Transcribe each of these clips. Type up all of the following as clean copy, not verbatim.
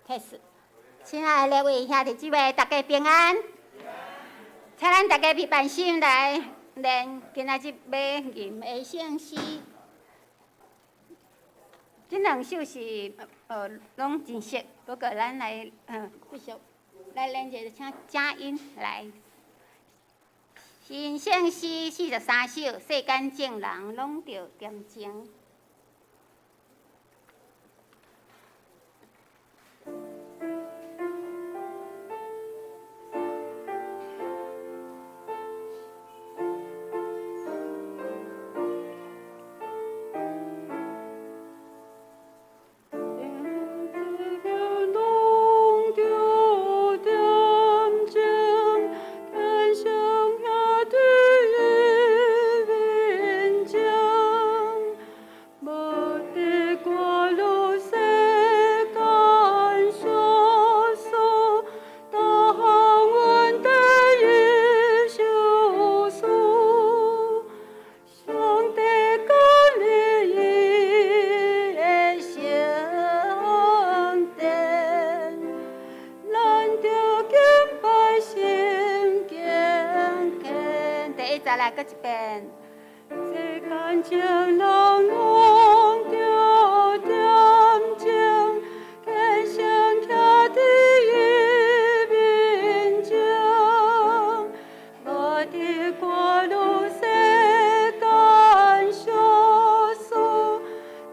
開始，親愛的列位兄弟姊妹，大家平安。請咱大家彼辦心來練今仔日欲吟的聖詩。這兩首是攏真熟，不過咱來繼續來練一下，請佳音來。新聖詩43首，世間眾人攏著恬靜。來閣一遍。世間眾人攏著恬靜，虔誠徛佇伊面前，無佇掛慮世間瑣事，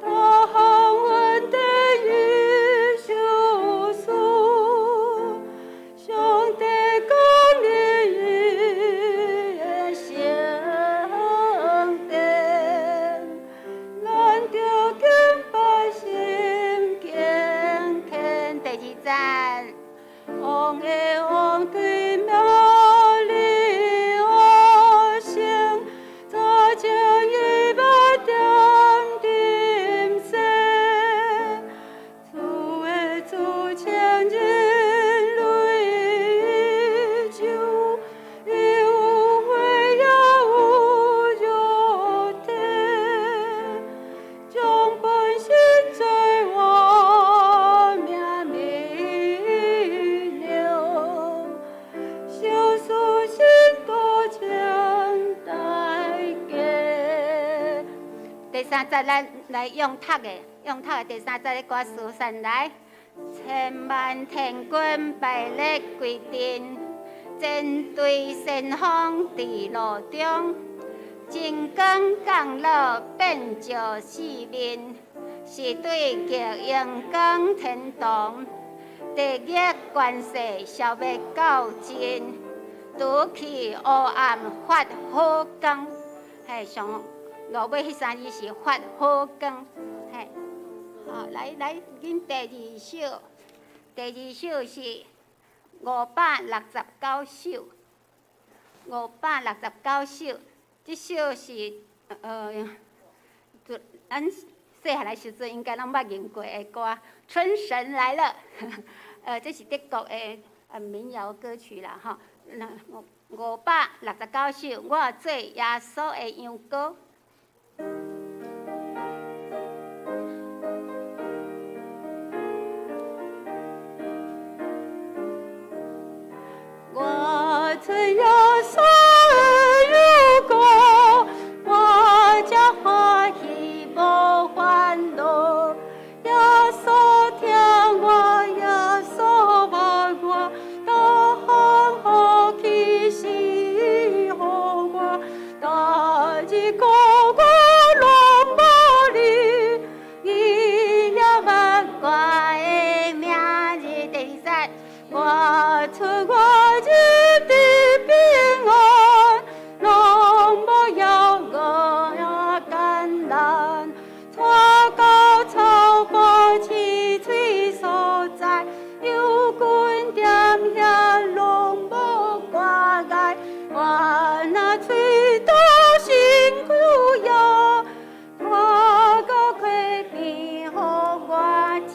逐項問題伊相思，上帝降臨伊的聖殿，咱著敬拜心敬虔。第二節，王的王對名利惡行，早前伊捌恬沉世，主的主千人類宇宙，伊有血也有肉體，將本身做活命彌留，受死信徒穿代價。第三節咱來用讀的，用讀的第三節的歌詞先來。千萬天軍排列歸陣，前隊先鋒佇路中，金光降落變照四面，是對極榮光天堂。地獄權勢消滅到盡，除去烏暗發火光。嘿，上落尾彼三字是發火光。嘿，好，來來，吟第二首，第二首是569首，569首，這首是就咱細漢的時陣應該攏捌吟過的歌，《春神來了》這是德國的民謠歌曲啦，吼。那569首，我做耶穌的羊羔。我做耶穌的羊羔，我才歡喜無煩惱。耶穌疼我，耶穌愛我，逐項福氣賜予我，逐日顧我攏無離，伊也捌我的名字。第二節，我出我入的平安，攏無枵餓艱難，帶到草坡溪水所在，有君踮遐攏無掛礙，我若喙焦身軀枵，帶到溪邊予我食。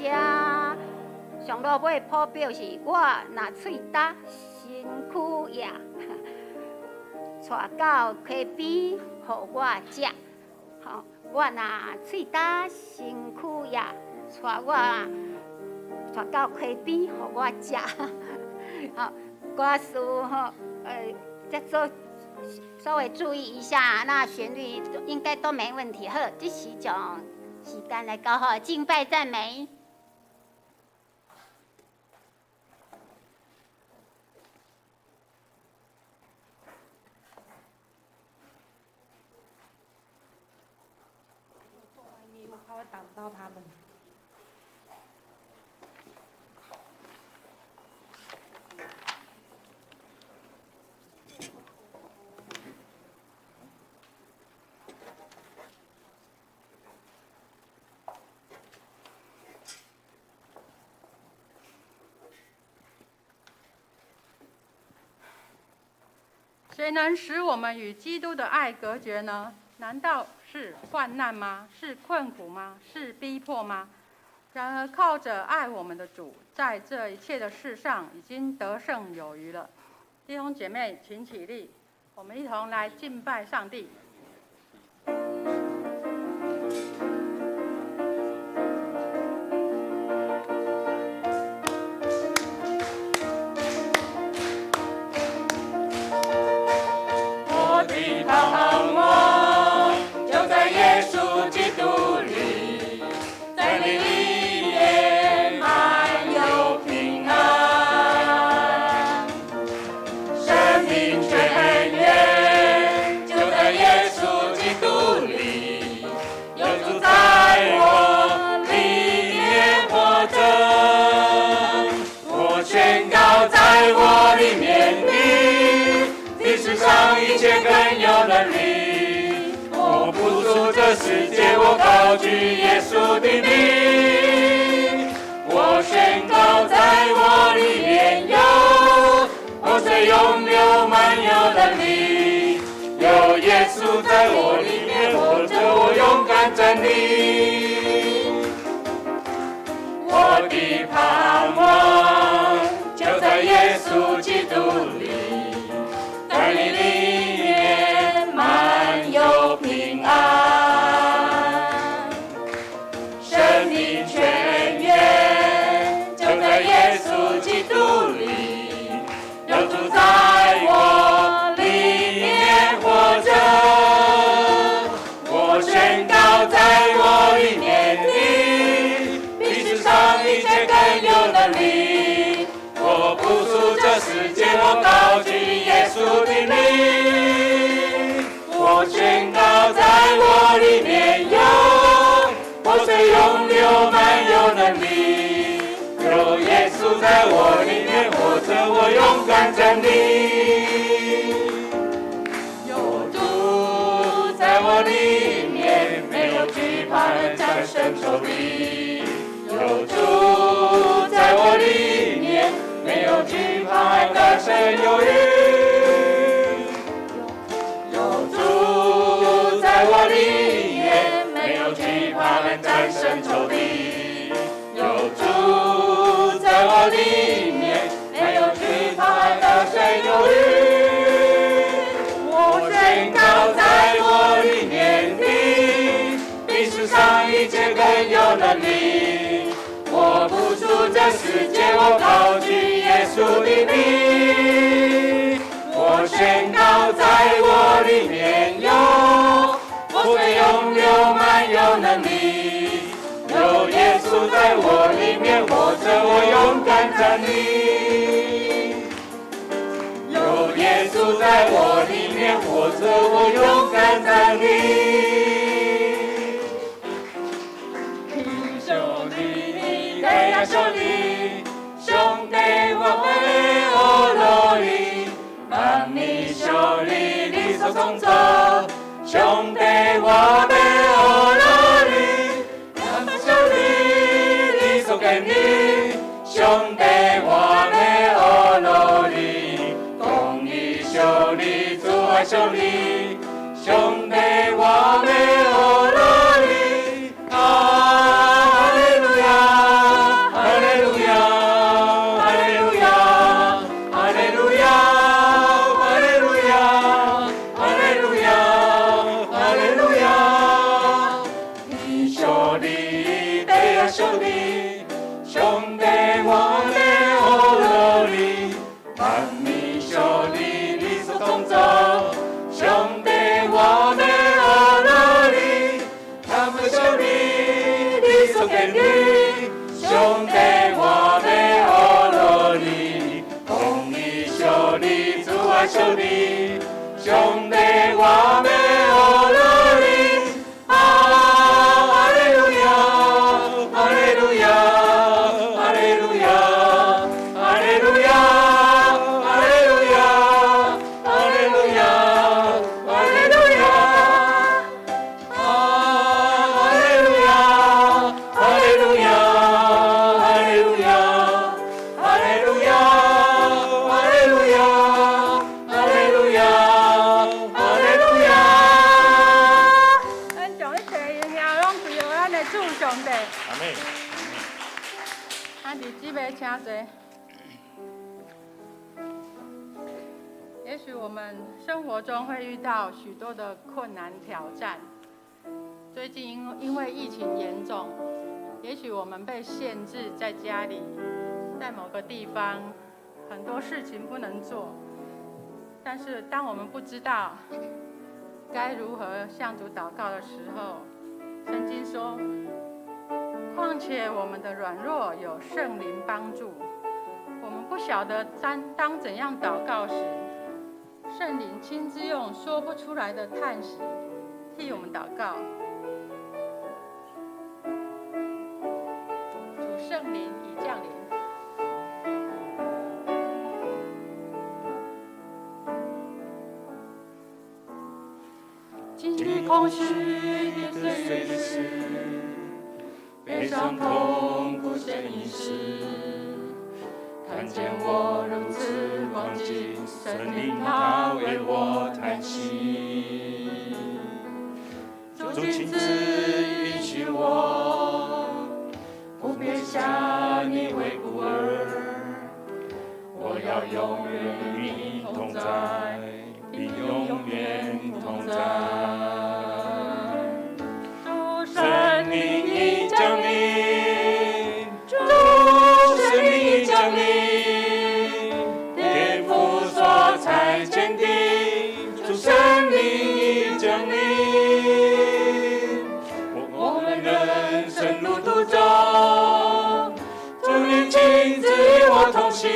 上落尾譜表是我若喙焦身軀枵，帶到溪邊予我食。吼，我若喙焦身軀枵，帶我帶 𤆬到溪邊，予我食。好，歌詞吼，再做稍微注意一下，那旋律應該都沒問題。好，這時將時間來交予敬拜讚美。我怕會擋到他們。誰能使我們與基督的愛隔絕呢？難道是患難嗎？是困苦嗎？是逼迫嗎？然而靠着愛我們的主，在這一切的事上已經得勝有餘了。弟兄姐妹，請起立，我們一同來敬拜上帝。我的盼望就在耶穌基督裡，在你裡面滿有平安。生命泉源就在耶穌基督裡，有主在我裡面活着。我宣告在我裡面的，比世上一切更有能力。我不屬這世界，我高舉耶穌的名。我宣告在我裡面有活水湧流，滿有能力。有耶穌在我裡面活着，我勇敢站立。我的盼望就在耶穌基督裡，在你裡面滿有平安。生命泉源就在耶穌基督裡，有主在我裡面活着。我宣告在我裡面的，比世上一切更有能力。我不屬這世界，我高舉耶穌的名。我宣告在我裡面有活水湧流，滿有能力。有耶穌在我裡面活着，我勇敢站立。有主在我裡面，沒有懼怕，能戰勝仇敵。有主在我裡面，沒有懼怕，得勝有餘。有主在我裡面，沒有懼怕，能戰勝仇敵。有主在我裡面，沒有懼怕，得勝有餘。我宣告在我裡面的，比世上一切更有能力。我不屬這世界，我高舉耶穌的名。我宣告在我裡面有活水湧流，滿有能力。有耶穌在我裡面活着，我勇敢站立。有耶穌在我裡面活着，我勇敢站立。兄弟，弟啊兄弟，兄弟我會學努力，萬你兄弟你所創造，兄弟我欲學努力，萬兄弟你所給你，兄弟我欲學努力，公義兄弟，主愛兄弟，兄弟我欲學努力，哈利路亞，哈利路亞，哈利路亞，哈利路亞，哈利路亞，哈利路亞，哈利路亞。你兄弟，弟啊兄弟，兄弟。萬民屬你，你所創造，上帝我們阿羅你，他們屬你，你所建立，上帝我們阿羅你，公義屬你，主愛屬你，上帝我們阿羅你，啊，哈利路亞，哈利路亞，哈利路亞，哈利路亞，哈利路亞，哈利路亞，哈利路亞，啊，哈利路亞，哈利路亞，哈利路亞，哈利路亞，哈利路亞，哈利路亞，哈利路亞。咱將一切榮耀攏歸予咱的主上帝。阿們。兄弟姊妹，請坐。也許我們生活中會遇到許多的困難挑戰。最近因為疫情嚴重，也許我們被限制在家裡，在某個地方，很多事情不能做。但是當我們不知道該如何向主禱告的時候，聖經說，況且我們的軟弱有聖靈幫助，我們不曉得當怎樣禱告時，聖靈親自用說不出來的嘆息替我們禱告。主聖靈已降臨。經歷空虛的歲月時，悲傷痛苦呻吟時，看見我如此光景，聖靈他為我嘆息。主親自允許我，不撇下你為孤兒，我要永遠與你同在，並永遠同在。主聖聖靈已降臨，主聖靈已降臨，天父所差遣的，主聖靈已降臨。我們人生路途中，主你親自與我同行，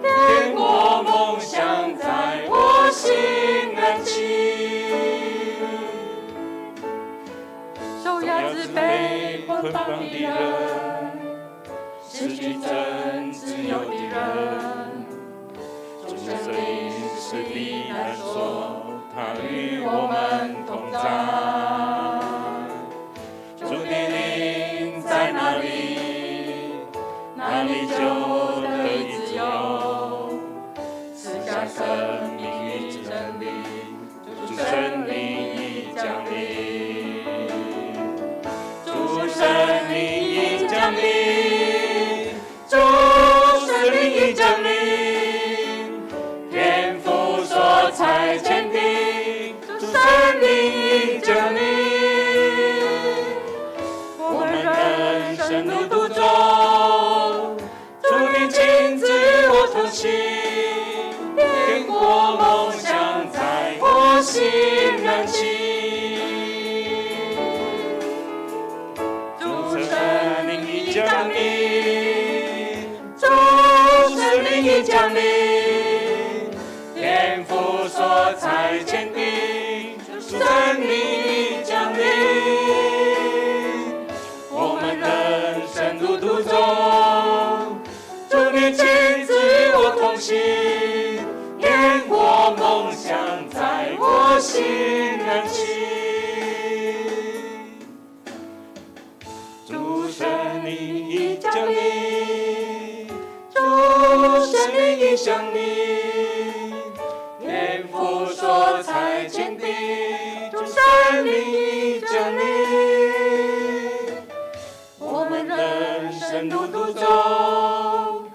天國夢想在我心燃起。受壓制被捆綁的人，失去真自由的人，主聖靈是避難所，他與我們同在。主的靈在哪裡，哪裡就得以自由。賜下生命與真理，主聖靈已降臨。主聖靈已降臨，主聖靈已降臨，天父所差遣的，主聖靈已降臨。我們人生路途中，主你親自與我同行，天國夢想在我心燃起。主聖靈已降臨，主聖靈已降臨，天父所差遣的，主聖靈已降臨。我們人生路途中，主你親自與我同行，天國夢想在我心燃起。主聖靈已降臨，主聖靈已降臨，天父所差遣的，主聖靈已降臨。我們人生路途中，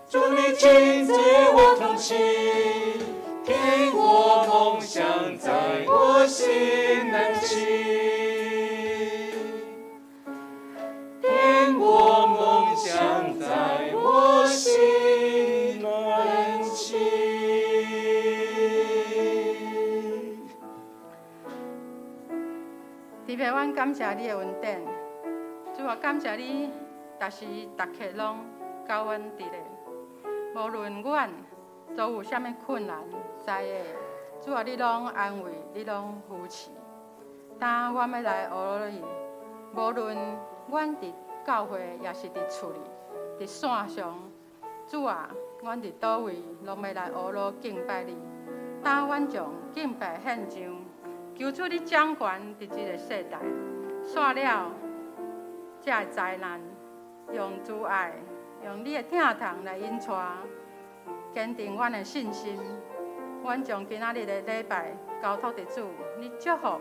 主你親自與我同行，天國夢想在我心燃起。天國夢想在我心燃感謝你的恩典。主啊，感謝你，逐時逐刻攏佮阮佇咧。無論阮遭遇啥物困難、災厄，主啊，你攏安慰，你攏扶持。當阮欲來學你，無論阮佇教會，抑是佇厝裡、佇線上，主啊，阮佇佗位攏欲來學你敬拜你。當阮將敬拜獻上，求主你掌權佇這个世代，煞了這个災難，用慈愛，用你的疼痛來引帶，堅定阮的信心。阮將今仔日的禮拜交託佇主，你祝福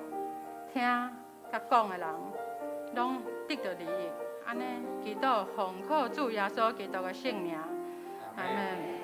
聽佮講的人，攏得著利益。按呢，祈禱奉靠主耶穌基督的聖名，阿們。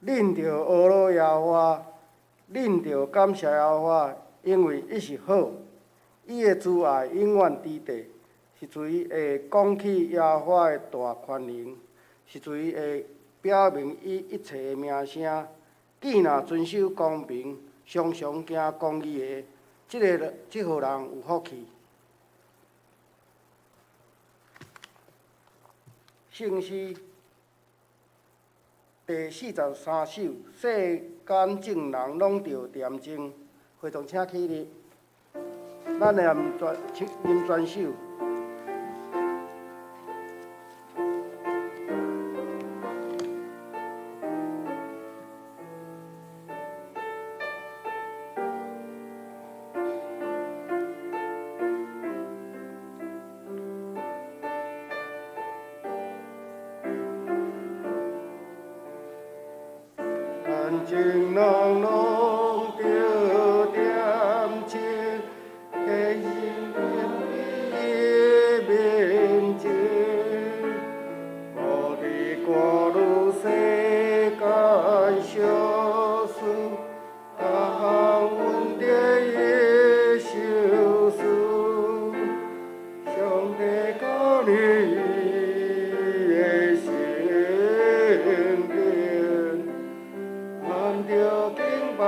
恁著呵咾耶和華，恁著感謝耶和華，因為伊是好，伊的慈愛永遠佇地。是誰會講起耶和華的大權能？是誰會表明伊一切的名聲？見若遵守公平，常常行公義的，這个這號人有福氣。聖詩第43首，世間眾人攏著恬靜，會眾請起立。咱來念全，念全首。眾人攏著恬靜，在伊面前，無佇過濾世間小事，逐項問題伊修事，上帝教你的聖殿，咱著敬拜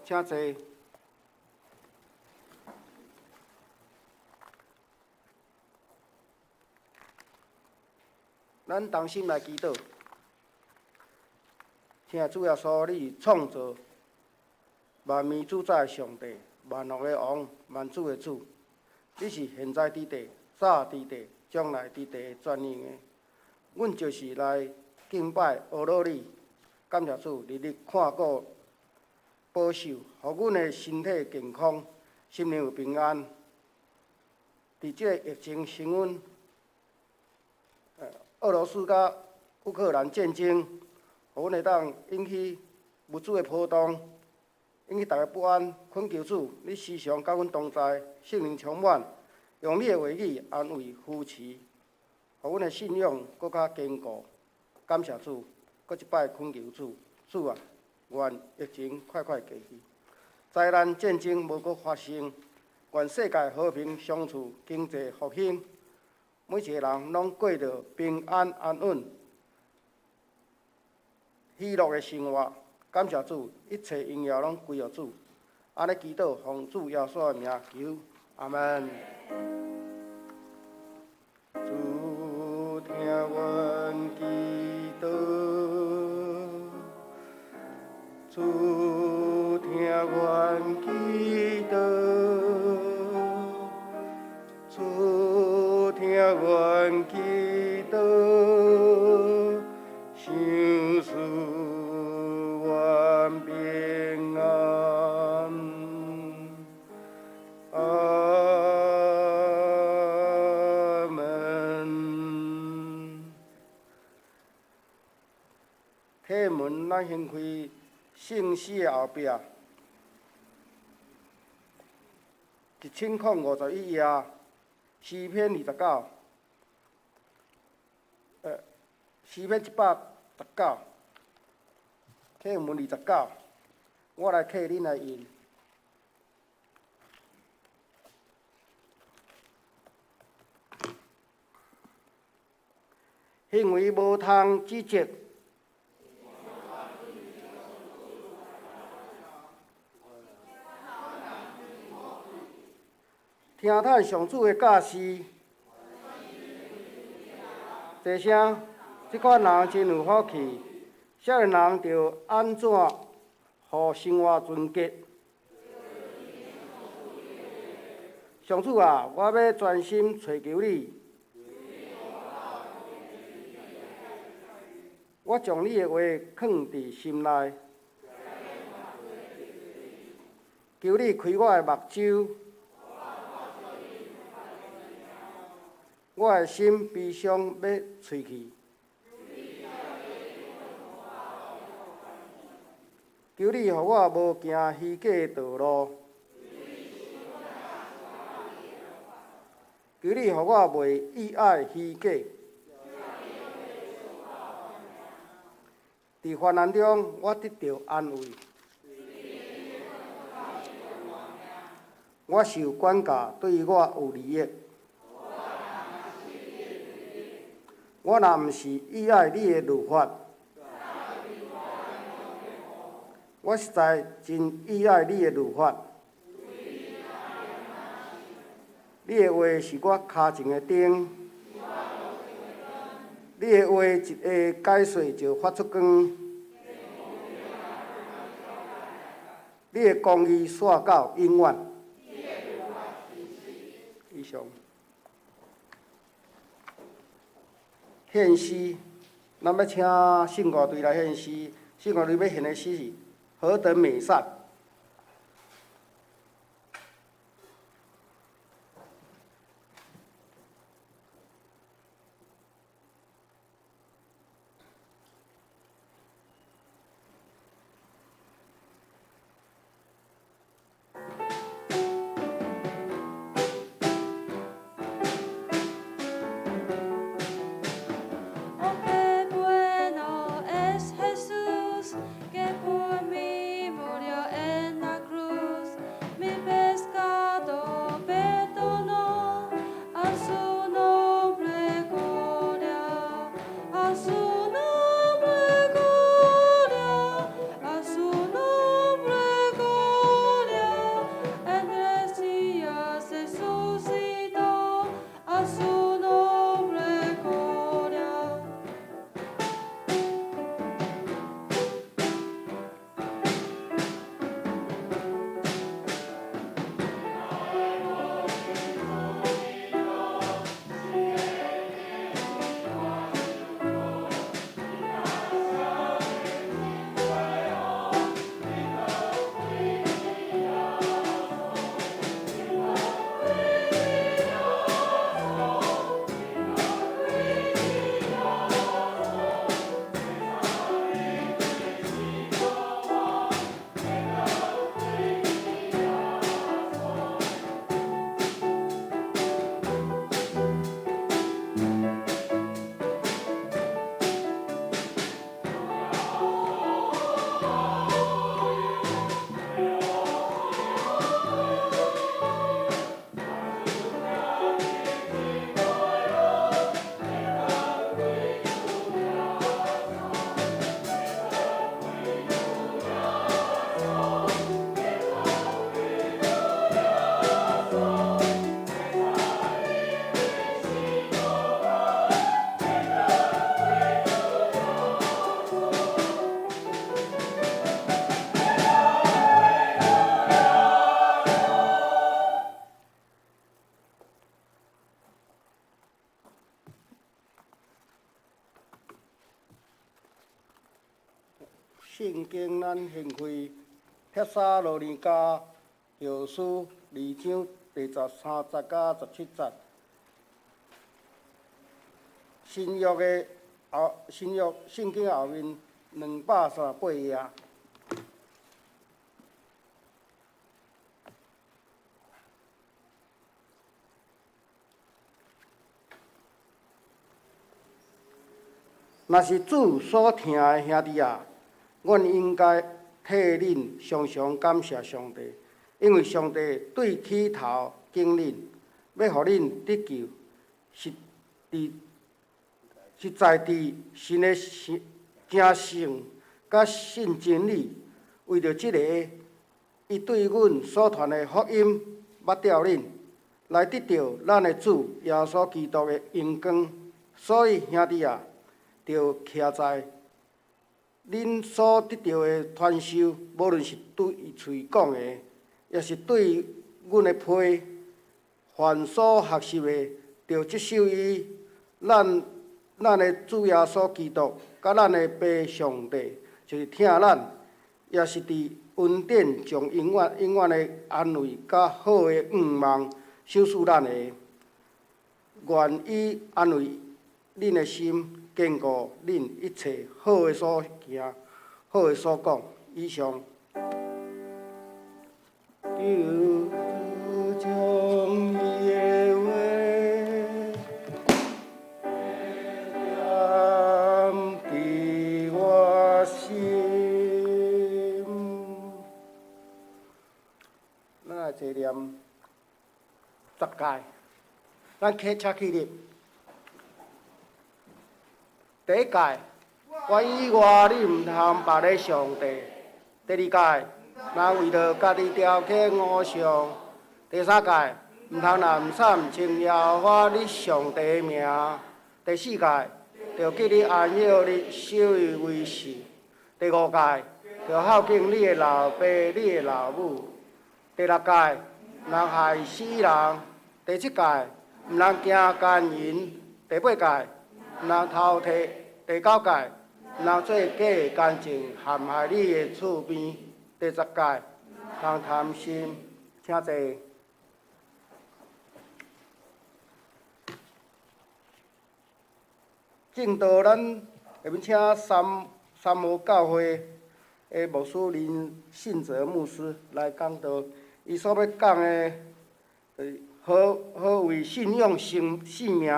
請坐。咱同心來祈禱，請主耶穌，你是創造萬物主宰的上帝，萬王的王，萬主的主。你是現在佇地、早佇地、將來佇地的全能的。阮就是來敬拜、阿羅你，感謝主，日日看顧、保守，予阮的身體健康、心靈有平安。佇這个疫情升溫，俄羅斯佮烏克蘭戰爭，予阮會當引起物資的波動，引起逐家不安。懇求主，你時常佮阮同在，聖靈充滿，用你的話語安慰扶持，予阮的信仰閣較堅固。感謝主，閣一擺懇求主，主啊，願疫情快快過去，災難戰爭無閣發生，願世界和平相處，經濟復興。每一個人攏過著平安安穩、喜樂的生活。感謝主，一切榮耀攏歸予主。按呢祈禱，奉主耶穌的名求，阿們。主聽阮祈禱，主聽阮祈禱，主聽阮祈禱，賞賜阮平安。阿們。啟門，咱先開聖詩的後壁，1051頁，詩篇29，詩篇119，啟門29，我來替恁來印。行為無通指責，聽趁上主的教示，坐聲，這款人真有福氣，少年人著按怎予生活純潔？上主啊，我欲專心揣求你，我將你的話囥佇心內，求你開我的目睭，我的心悲傷欲碎去。求你予我無行虛假的道路，求你予我袂意愛虛假。佇患難中，我得著安慰。我受管教對我有利益。我若毋是意愛你的律法，我實在真意愛你的律法。你的話是我跤前的燈，你的話一下解說就發出光。你的公義紲到永遠。以上。獻詩，咱欲請聖歌隊來獻詩。聖歌隊欲獻的詩是何等美善。 Oh, qué bueno es Jesús, que por mí murió. 圣经，咱掀开帖撒罗尼迦后书二章第十三节到十七节。新约的后，新约圣经后面238页。若是主所疼的兄弟啊，阮应该替恁常常感谢上帝，因为上帝对起头拣恁，欲予恁得救，是伫实在伫神的诚信佮信真理。为著这个，伊对阮所传的福音捌著恁，来得著咱的主耶稣基督的荣光。所以兄弟啊，著徛在恁所得著的传授，无论是对喙讲的，抑是对阮的批，凡所学习的，著执守伊。咱的主耶稣基督，佮咱的父上帝，就是疼咱，也是伫恩典上永远永远的安慰，佮好的愿望，赏赐咱的。愿伊安慰恁的心。坚固恁一切好的所行，好的所讲。以上。求主将伊的话念伫我心。咱来齐念十戒，咱起车起立。第一戒，我以外你毋通别个上帝。第二戒，毋通为著家己雕刻偶像。第三戒，毋通滥谄称耶和华你上帝的名。第四戒，著记你安息日，守伊为圣。第五戒，著孝敬你的老爸、你的老母。第六戒，毋通害死人。第七戒，毋通行奸淫。第八戒，毋通偷提。第九戒，毋通做假的见证，陷害你的厝边。第十戒，毋通贪心。请坐。正道，咱下面请三和教会的牧师林信哲牧师来讲道。伊所欲讲的，就是何谓信仰生命。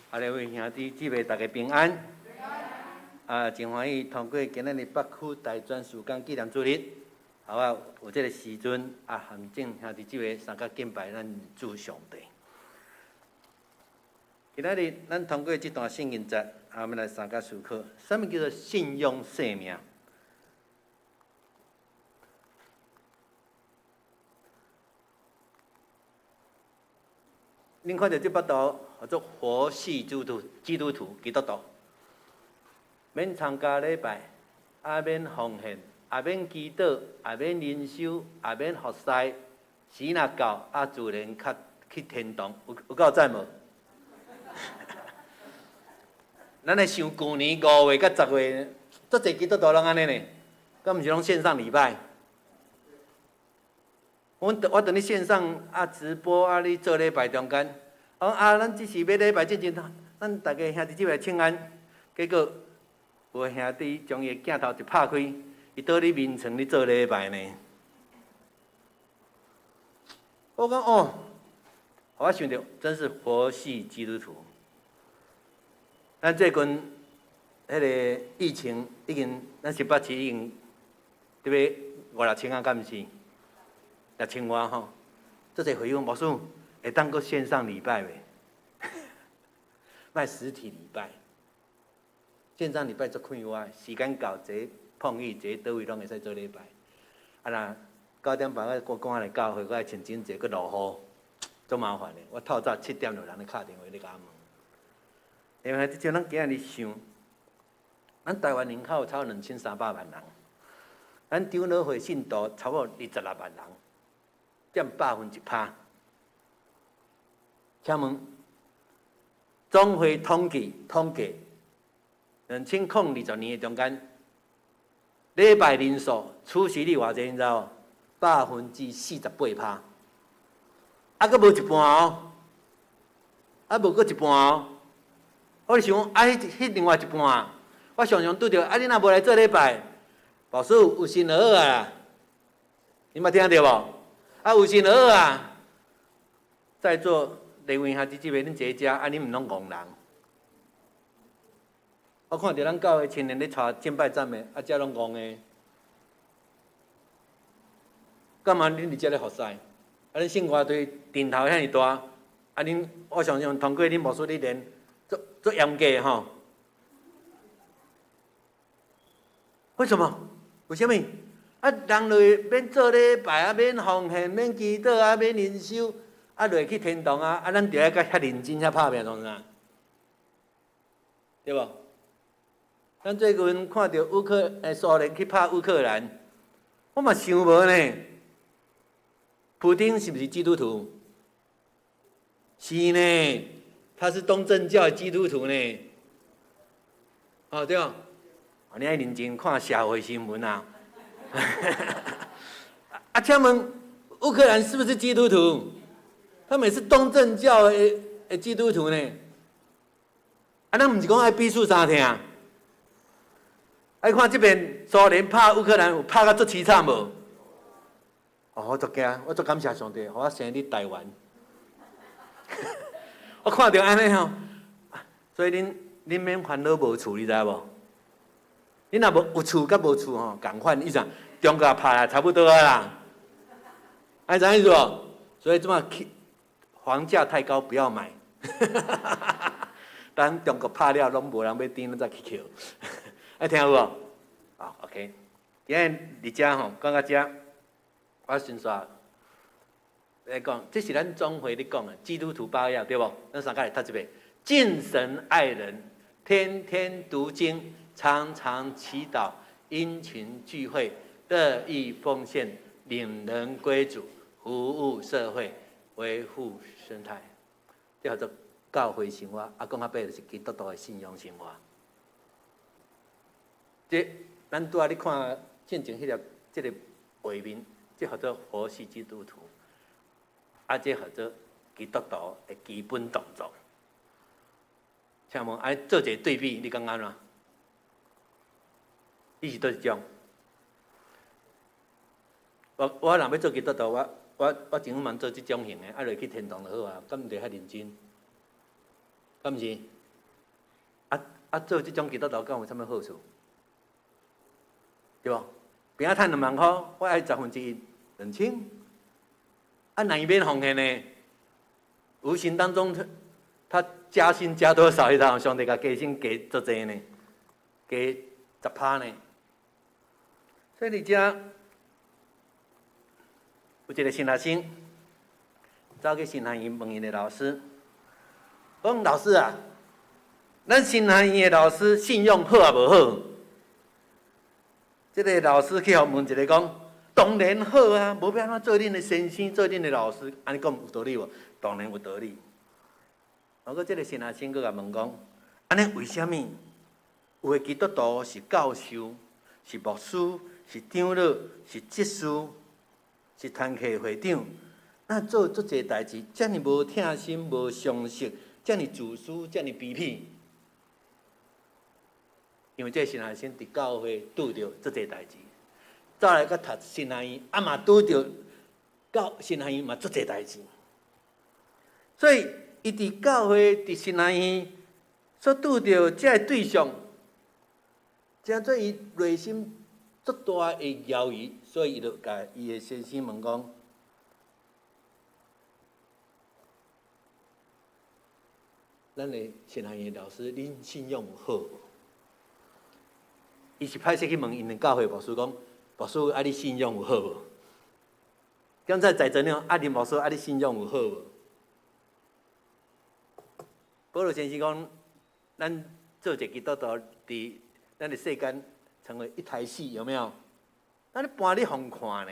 啊，各位兄弟姊妹，大家平安。啊，真欢喜通过今仔日北区大专事工纪念主日，好啊，有这个时阵啊，含众兄弟姊妹相佮敬拜咱主上帝。今仔日咱通过这段圣经节，啊，我们来相佮思考，啥物叫做信仰生命？恁看著这幅图，叫做佛系基督基督徒基督徒，免参加礼拜，也免奉献，也免祈祷，也免灵修，也免服侍，时若到，啊，自然较去天堂，有够赞无？咱来想旧年5月佮10月，足济基督徒拢按呢呢，敢毋是拢线上礼拜？我伫咧线上啊直播啊，咧做礼拜中间，讲啊，咱这是欲礼拜进前，咱逐家兄弟姊妹请安。结果有兄弟将伊的镜头一拍开，伊倒咧眠床咧做礼拜呢。我讲哦，我想著真是佛系基督徒。咱最近彼个疫情已经，咱新北市已经特别五六千啊，敢毋是？六千外吼，足济回应牧师会当阁线上礼拜袂？莫实体礼拜，线上礼拜足快活，时间到，坐碰椅，坐佗位拢会使做礼拜。啊若9点半我赶来教会，阁爱穿整齐，阁落雨，足麻烦的。我透早7点就有人咧敲电话咧共我问。因为这阵咱今仔日想，咱台湾人口超2300万人，咱长老会信徒差不多26万人。占1%。请问，总总会统计，2020年的中间，礼拜人数出席率偌济，你知无？48%，啊，阁无一半哦，啊，无阁一半哦。我就想讲，啊，彼另外一半，我常常拄著，啊，你若无来做礼拜，牧师有神就好啊，你捌听著无？啊，有神就好啊。在座礼位兄弟姊妹，恁坐遮，啊，恁毋拢戆人？我看著咱教會青年咧帶敬拜讚美，啊，遮攏戇的。幹嘛恁佇遮咧服侍？啊，恁聖歌隊陣頭遐爾大，啊，恁我相信通過恁牧師咧練，足足嚴格的吼。為什麼？為啥物？啊，人落免做禮拜啊，免奉獻，免祈禱啊，免靈修，啊，落去天堂啊，啊，咱著愛共遐認真遐拍拚創啥？對無？咱最近看著烏克蘇聯去拍烏克蘭，我嘛想無呢。普丁是毋是基督徒？是呢，他是東正教的基督徒呢。哦，對無？你愛認真看社會新聞啊！啊，請問烏克蘭是不是基督徒？他們也是東正教的基督徒呢。啊，咱毋是講愛彼此相疼？啊，你看這邊蘇聯拍烏克蘭有拍甲足淒慘無？哦，我足驚，我足感謝上帝，予我生佇台灣。我看著按呢吼，所以恁免煩惱無厝，你知無？恁若無有厝佮無厝吼，仝款，意思中國拍來差不多啊啦。按知影意思無？所以這馬房價太高，不要買。等中國拍了，攏無人欲頂，咱再去捡。愛聽有無？啊，OK。今日佇遮吼，講到遮，我先煞來講，這是咱總會咧講的基督徒八要，對無？咱三個來讀一遍：敬神愛人，天天讀經，常常祈禱，殷勤聚會，樂意奉獻，領人歸主，服務社會，維護生態。這叫做教會生活。啊，講較白就是基督徒的信仰生活。這咱拄仔咧看進前彼個這個畫面，這叫做佛系基督徒，啊，這叫做基督徒的基本動作。請問，愛做一個對比，你感覺按怎？你是佗一種？我若欲做基督徒，我盡可能做這種型的，啊，落去天堂就好啊，敢毋得遐認真？敢毋是？啊啊，做這種基督徒，敢有啥物好處？對無？平仔趁2萬箍，我愛1/10 2000，啊，若伊免奉獻呢？無形當中，他加薪加多少？你知影？上帝共加薪加足濟呢？加10%呢？所以佇遮有一個新學生走去神學院問𪜶的老師，講老師啊，咱神學院的老師信用好抑無好？這個老師去予問一个講，當然好啊，無欲按怎做恁的先生，做恁的老師，按呢講有道理無？當然有道理。不過這個新學生閣共問講，按呢為啥物有的基督徒是教授、是牧師、是長老、是執事、是團契會長，那做足濟代誌，遮爾無疼心、無常識，遮爾自私、遮爾卑鄙？因為這個新學生佇教會拄著足濟代誌，走來閣讀神學院，啊嘛拄著教神學院嘛足濟代誌，所以伊佇教會佇神學院所拄著這個對象，成做伊內心足大的猶豫，所以伊就共伊的先生問講：咱的神學院老師，恁信仰有好無？伊是歹勢去問𪜶的教會牧師講：牧師，啊，你信仰有好無？剛才在座了，啊，林牧師，啊，你信仰有好無？保羅先生講，咱做一個基督徒，佇咱的世間成為一台戲，有沒有？咱咧搬咧予人看呢？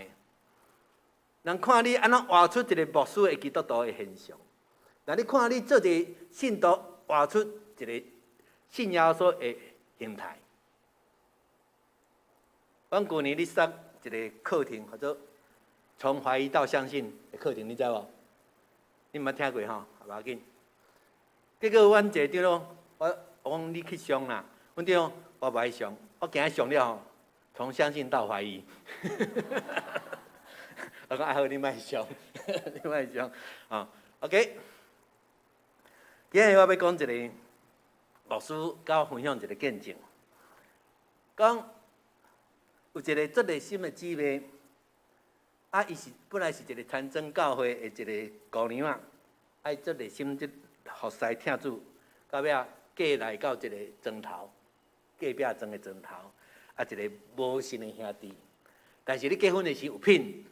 人看你按怎活出一個牧師的基督徒的現象。若你看你做一個信徒，活出一个信耶穌的形態。阮舊年咧設一个課程，叫做從懷疑到相信的課程，你知無？你毋捌聽過吼？無要緊。結果阮一個長老，我講你去上啦。阮長我無愛上，我驚上了吼，從相信到懷疑。我講啊好，你莫上，你莫上啊。OK，今日我欲講一個牧師佮我分享一個見證，講有一個足熱心的姊妹，啊，伊是本來是一個田莊教會的一個姑娘仔，啊，伊足熱心這服侍疼主，到尾仔嫁來到一個莊頭，隔壁莊的莊頭，啊，一個無信的兄弟。但是你結婚的時有聘，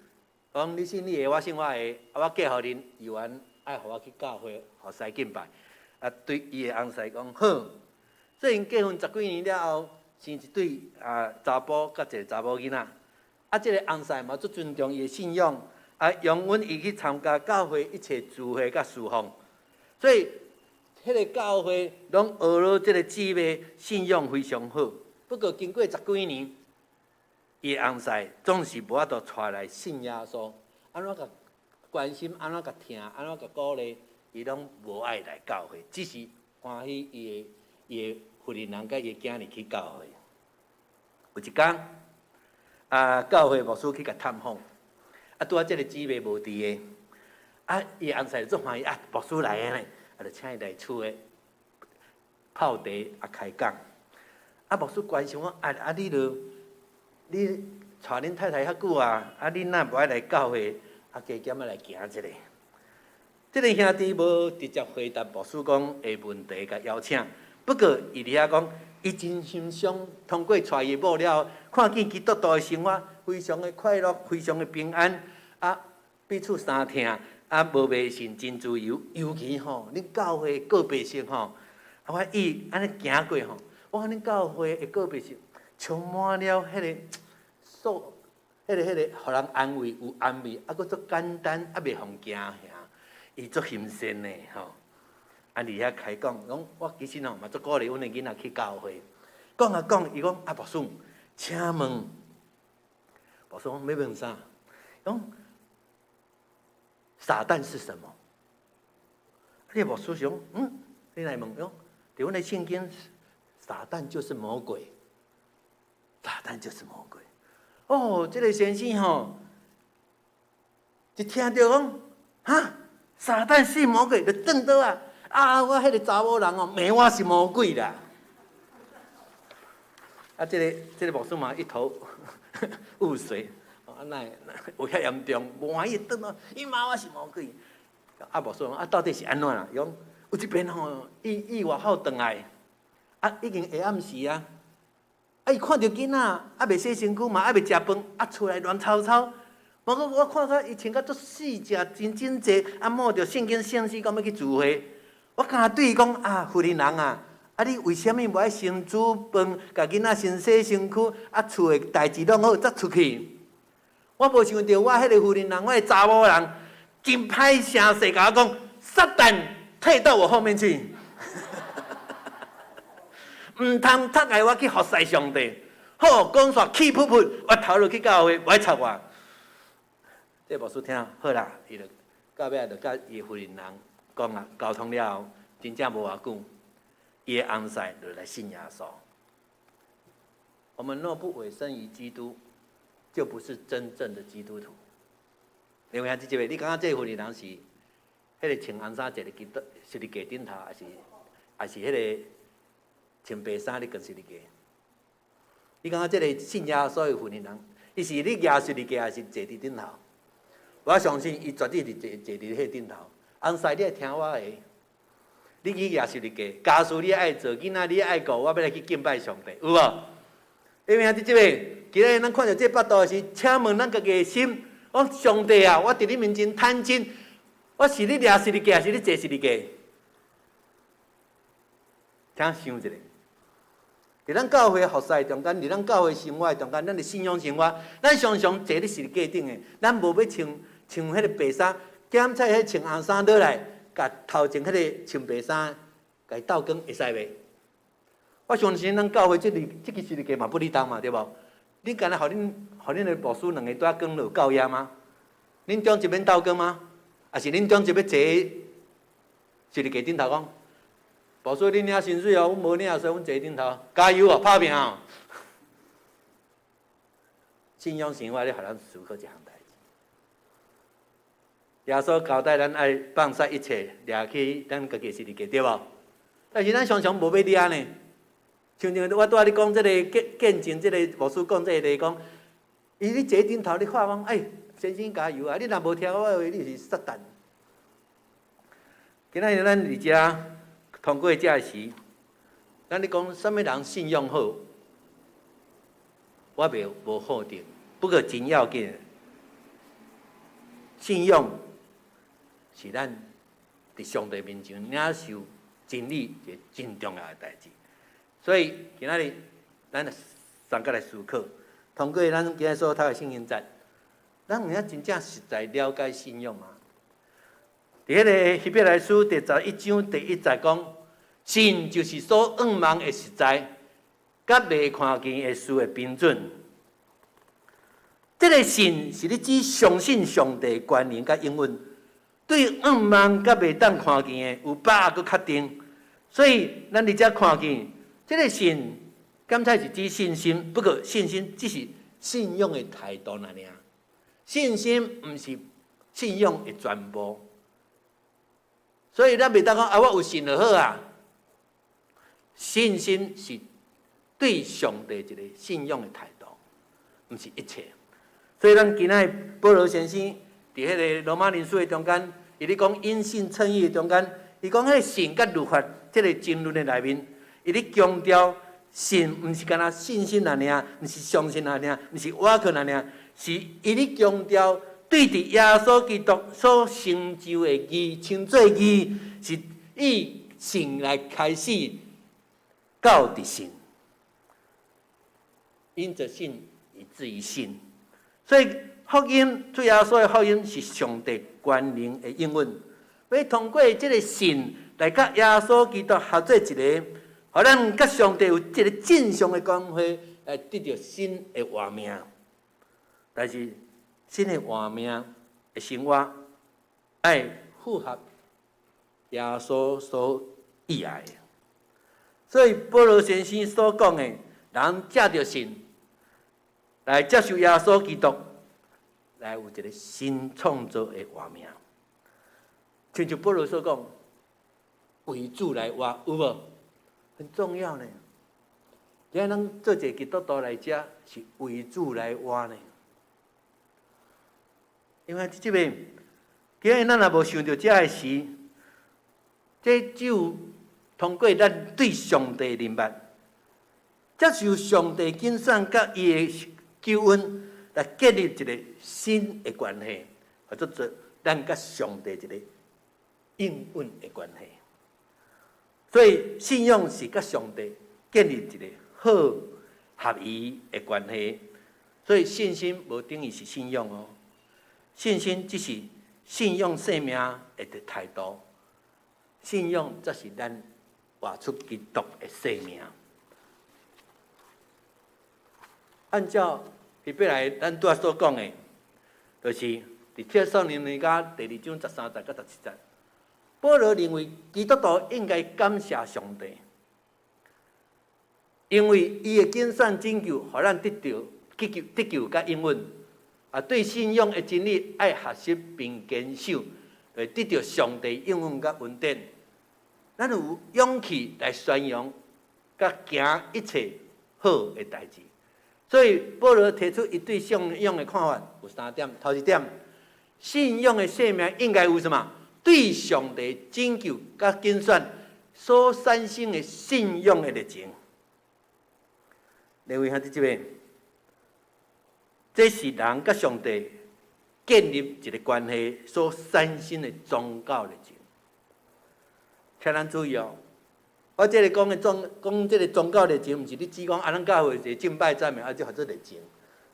講你信你的，我信我的，啊，我嫁予恁，猶原愛予我去教會服侍敬拜。啊，對伊的翁婿講好。所以𪜶結婚十幾年了後，生一對啊查埔佮一個查某囡仔。啊，這个翁婿嘛足尊重伊的信仰，啊，容允伊去參加教會一切聚會佮事奉。所以，彼个教會攏學了這个姊妹信仰非常好。不過經過十幾年，伊的翁婿總是無法度帶來信耶穌，按怎共關心，按怎共疼，按怎共鼓勵，伊攏無愛來教會，只是歡喜伊的婦人人佮伊的囝兒去教會。有一工，啊，教會牧師去共探訪，啊，拄仔這个姊妹無佇个，啊，伊的翁婿就足歡喜啊，牧師來啊呢，啊，就請伊來厝的泡茶啊開講。啊，牧師關心我，啊啊，你著你娶恁太太遐久啊，啊，你若無愛來教會，啊，加減仔來行一下。這个兄弟無直接回答牧師講的問題，共邀請。不過，伊佇遐講，伊真欣賞通過娶伊某了後，看見基督徒的生活非常的快樂，非常的平安，啊，彼此相疼，啊，無迷信，真自由。尤其吼，恁教會告白式吼，啊，我伊按呢行過吼，我看恁教會的告白式充滿了彼个素，彼个，予人安慰有安慰，啊，閣足簡單，啊，袂予人驚嚇，伊足欣羨的吼。啊，佇遐開講，講我其實吼嘛足鼓勵阮的囡仔去教會。講啊講，伊講啊，牧師，請問，牧師講欲問啥？講撒旦是什麼？你牧師想，嗯，你來問，講，佇阮的聖經，撒旦就是魔鬼，撒旦就是魔鬼。哦，這个先生吼，一聽著講，哈，撒旦是魔鬼，就轉倒啊！啊，我彼个查某人哦，罵我是魔鬼啦。啊，這个牧師嘛一頭霧水，啊，哪會有遐嚴重？無歡喜轉來，伊罵我是魔鬼。啊，牧師講啊，到底是按怎啦？伊講有一遍吼，伊意外口轉來，啊，已經下暗時啊，啊，伊看著囡仔猶未洗身軀嘛，猶未食飯，啊，厝內亂糟糟。無過我看著伊穿甲足四正，真整齊，啊，摸著聖經聖詩，講欲去聚會。我敢若對伊講啊，婦人人啊，啊你為啥物無愛先煮飯，共囡仔先洗身軀，啊厝的代誌弄好，才出去？我無想著我彼个婦人人，我的查某人，真歹聲勢共我講，撒旦退到我後面去，毋通窒礙我去服侍上帝。好，講煞氣噗噗，我頭路去教會，無愛插我。這牧師聽好啦，伊就到尾就佮伊婦人人講啊，溝通了後，真正無偌久，伊的翁婿就來信耶穌。我們若不委身於基督，就不是真正的基督徒。另外，這一位，你感覺這個婦人人是彼个穿紅衫坐佇基督十字架頂頭，抑是彼个穿白衫咧懸十字架？你感覺這个信耶穌的婦人人，伊是咧舉十字架，抑是坐佇頂頭？我相信伊絕對是坐佇彼個頂頭。翁婿，你愛聽我的，你去舉十字架，家事你愛做，囡仔你愛顧，我欲來去敬拜上帝，有無？因為佇這个，今日咱看著這腹肚的時，請問咱家己的心，講上帝啊，我佇你面前坦誠，我是咧掠十字架，抑是咧坐十字架？請想一下，佇咱教會服侍中間，佇咱教會生活中間，咱的信仰生活，咱常常坐佇十字架頂的，咱無欲穿穿彼个白衫，檢查彼穿紅衫落來，共頭前彼个穿白衫。共伊鬥光會使袂？我相信咱教會這裡這個十字架嘛不離當嘛，對無？恁敢若予恁予恁的牧師兩个拄仔光就夠額嗎？恁長執免鬥光嗎？抑是恁長執欲坐十字架頂頭講，牧師恁領薪水哦，阮無領，所以阮坐頂頭，加油哦，拍拚哦！信仰生活咧，予咱思考一項代誌。耶穌交代咱愛放捨一切，掠起咱家己十字架，對無？但是咱常常無欲掠呢。像像我拄仔咧講這个見見證，這個牧師講這个例講，伊咧坐頂頭咧看講，欸，先生加油啊！你若無聽我話，你是撒旦。今仔日咱佇遮通過這時，咱咧講啥物人信仰好，我袂無否定。不過真要緊，信仰是咱佇上帝面前領受真理一个真重要的代誌。所以今仔日咱三個來思考，通過咱今仔所讀的聖經節，咱有影真正實在了解信仰嗎？佇彼个希伯來書第11章第1節講，信就是所向望的實在，佮未看見的事的憑準。這个信是你只相信上帝權能佮應允，對向望佮袂當看見的有把握閣確定。所以咱佇遮看見，這个信，敢才是指信心，不過信心只是信仰的態度爾爾。信心毋是信仰的全部。所以咱袂當講啊，我有信就好啊。信心是對上帝一個信仰的態度，毋是一切。所以咱今仔保羅先生佇彼个羅馬人書的中間，伊咧講因信稱義的中間，伊講彼个信佮律法這个爭論的內面，伊咧強調信毋是干焦信心爾爾，毋是相信爾爾，毋是倚靠爾爾，是伊咧強調對佇耶穌基督所成就的義，稱做義，是以信來開始到佇信，因著信以至於信。所以福音，主耶穌的福音是上帝權能的應允，欲通過這个信來佮耶穌基督合做一个，予咱佮上帝有一个正常的關係，來得著新的活命。但是新的活命的生活，愛符合耶穌所意愛的。所以保羅先生所講的，人藉著信來接受耶穌基督，來有一个新創造的活命。親像保羅所講，為主來活，有無？很重要呢。今仔咱做一个基督徒來遮，是為主來活呢。因為這邊，今仔咱若無想著這个時，這只有通過咱對上帝認捌，接受上帝揀選佮伊的救恩，來建立一个新的關係，或者做咱佮上帝一个應允的關係。所以信仰是佮上帝建立一个好合宜的關係。所以信心無等於是信仰哦，信心只是信仰生命的態度，信仰則是咱活出基督的生命。按照希伯來咱拄仔所講的，就是佇帖撒羅尼迦第二章13節佮17節，保羅認為基督徒應該感謝上帝，因為伊的揀選拯救，予咱得著得救、得救佮應允。啊，對信仰的真理愛學習並堅守，會得著上帝應允佮恩典。咱有勇氣來宣揚，佮行一切好的代誌。所以保羅提出伊對信仰的看法有三點。頭一點，信仰的生命應該有什麼？對上帝拯救佮揀選所產生的信仰的熱情。各位兄弟姊妹，這是人佮上帝建立一个關係所產生的宗教熱情。請咱注意哦，我這个講的宗講這个宗教熱情，毋是你只講啊，咱教會一个敬拜讚美啊，就號做熱情，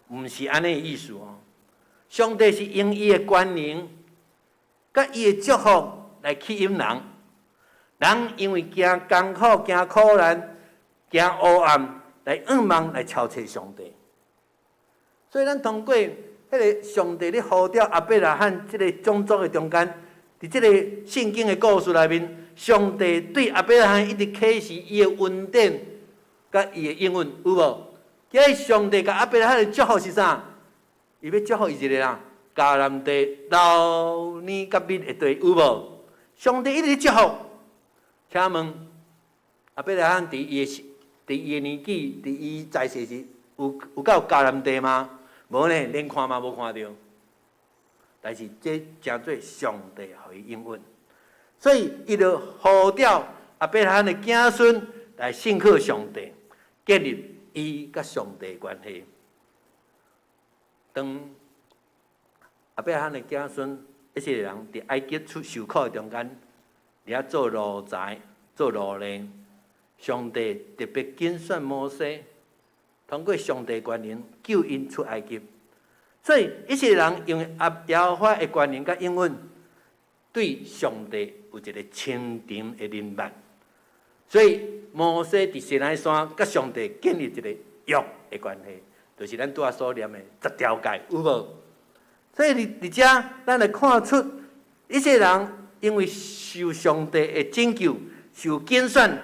毋是按呢意思哦。上帝是用伊的權能，佮伊的祝福來吸引人，人因為驚艱苦、驚苦難、驚黑暗，來向望來超揣上帝。所以咱通過彼个上帝咧呼召亞伯拉罕這个種族的中間，佇這个聖經的故事內面，上帝對亞伯拉罕一直啟示伊的恩典佮伊的應允，有無？今日上帝共亞伯拉罕的祝福是啥？伊欲祝福伊一個人，迦南地流奶佮蜜的地，有無？上帝一直咧祝福。請問亞伯拉罕佇伊的年紀，佇伊在世時，有到迦南地嗎？無呢，連看嘛無看著。但是這成做上帝予伊應允，所以伊就呼召亞伯拉罕的子孫來信靠上帝，建立伊佮上帝的關係。當亞伯拉罕的子孫以色列人佇埃及出受苦的中間，佇遐做奴才、做奴隸，上帝特別揀選摩西，通過上帝權能救𪜶出埃及。所以以色列人因為耶和華的權能佮應允，對上帝有一個深沉的認捌。所以摩西佇西奈山佮上帝建立一個約的關係，就是咱拄仔所念的十條誡，有無？所以佇佇遮，咱來看出以色列人因為受上帝的拯救、受揀選，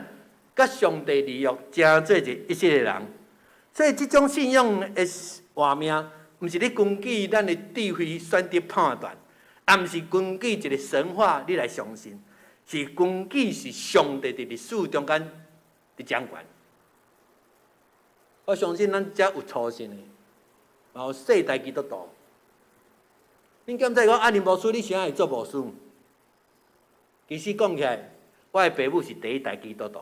佮上帝立約，成做一個以色列人。所以這種信仰的活命，毋是你根據咱的智慧選擇判斷，也毋是根據一個神話你來相信，是根據是上帝佇歷史中間佇掌權。我相信咱遮有初信的，嘛有世代基督徒。恁敢知講啊？林牧師，你啥會做牧師？其實講起來，我的爸母是第一代基督徒。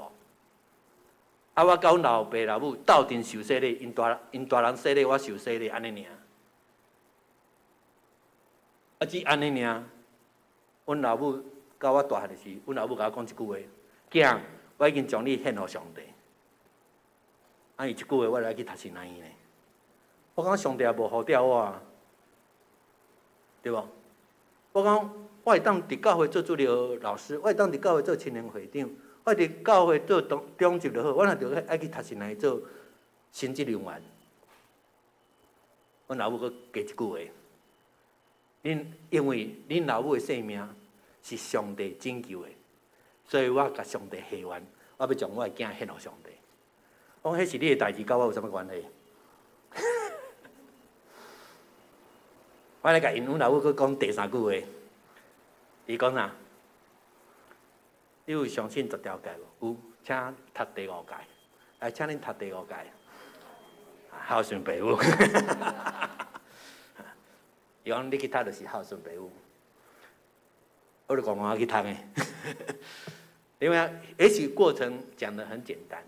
啊，我佮阮老爸老母鬥陣受洗禮，𪜶大人洗禮，我受洗禮，按呢爾。啊，只按呢爾，阮老母到我大漢時，阮老母共我講一句話：囝，我已經將你獻予上帝。啊，伊一句話，我來去讀神學院呢。我感覺上帝也無呼召我啊，對無？我講我會當佇教會做主日學老師，我會當佇教會做青年會長，我佇教會做長執就好，我若著愛去讀神學院做神職人員。阮老母閣加一句話：恁因為恁老母的性命是上帝拯救的，所以我共上帝許願，我欲將我的囝獻予上帝。我講彼是你的代誌，佮我有啥物關係？我來共𪜶阮老母閣講第三句話，伊講啥？你有相信十條誡無？有，請讀第五誡。來，請恁讀第五誡。孝順爸母。伊講你去讀就是孝順爸母。我就講我去讀的，因為也許過程講得很簡單。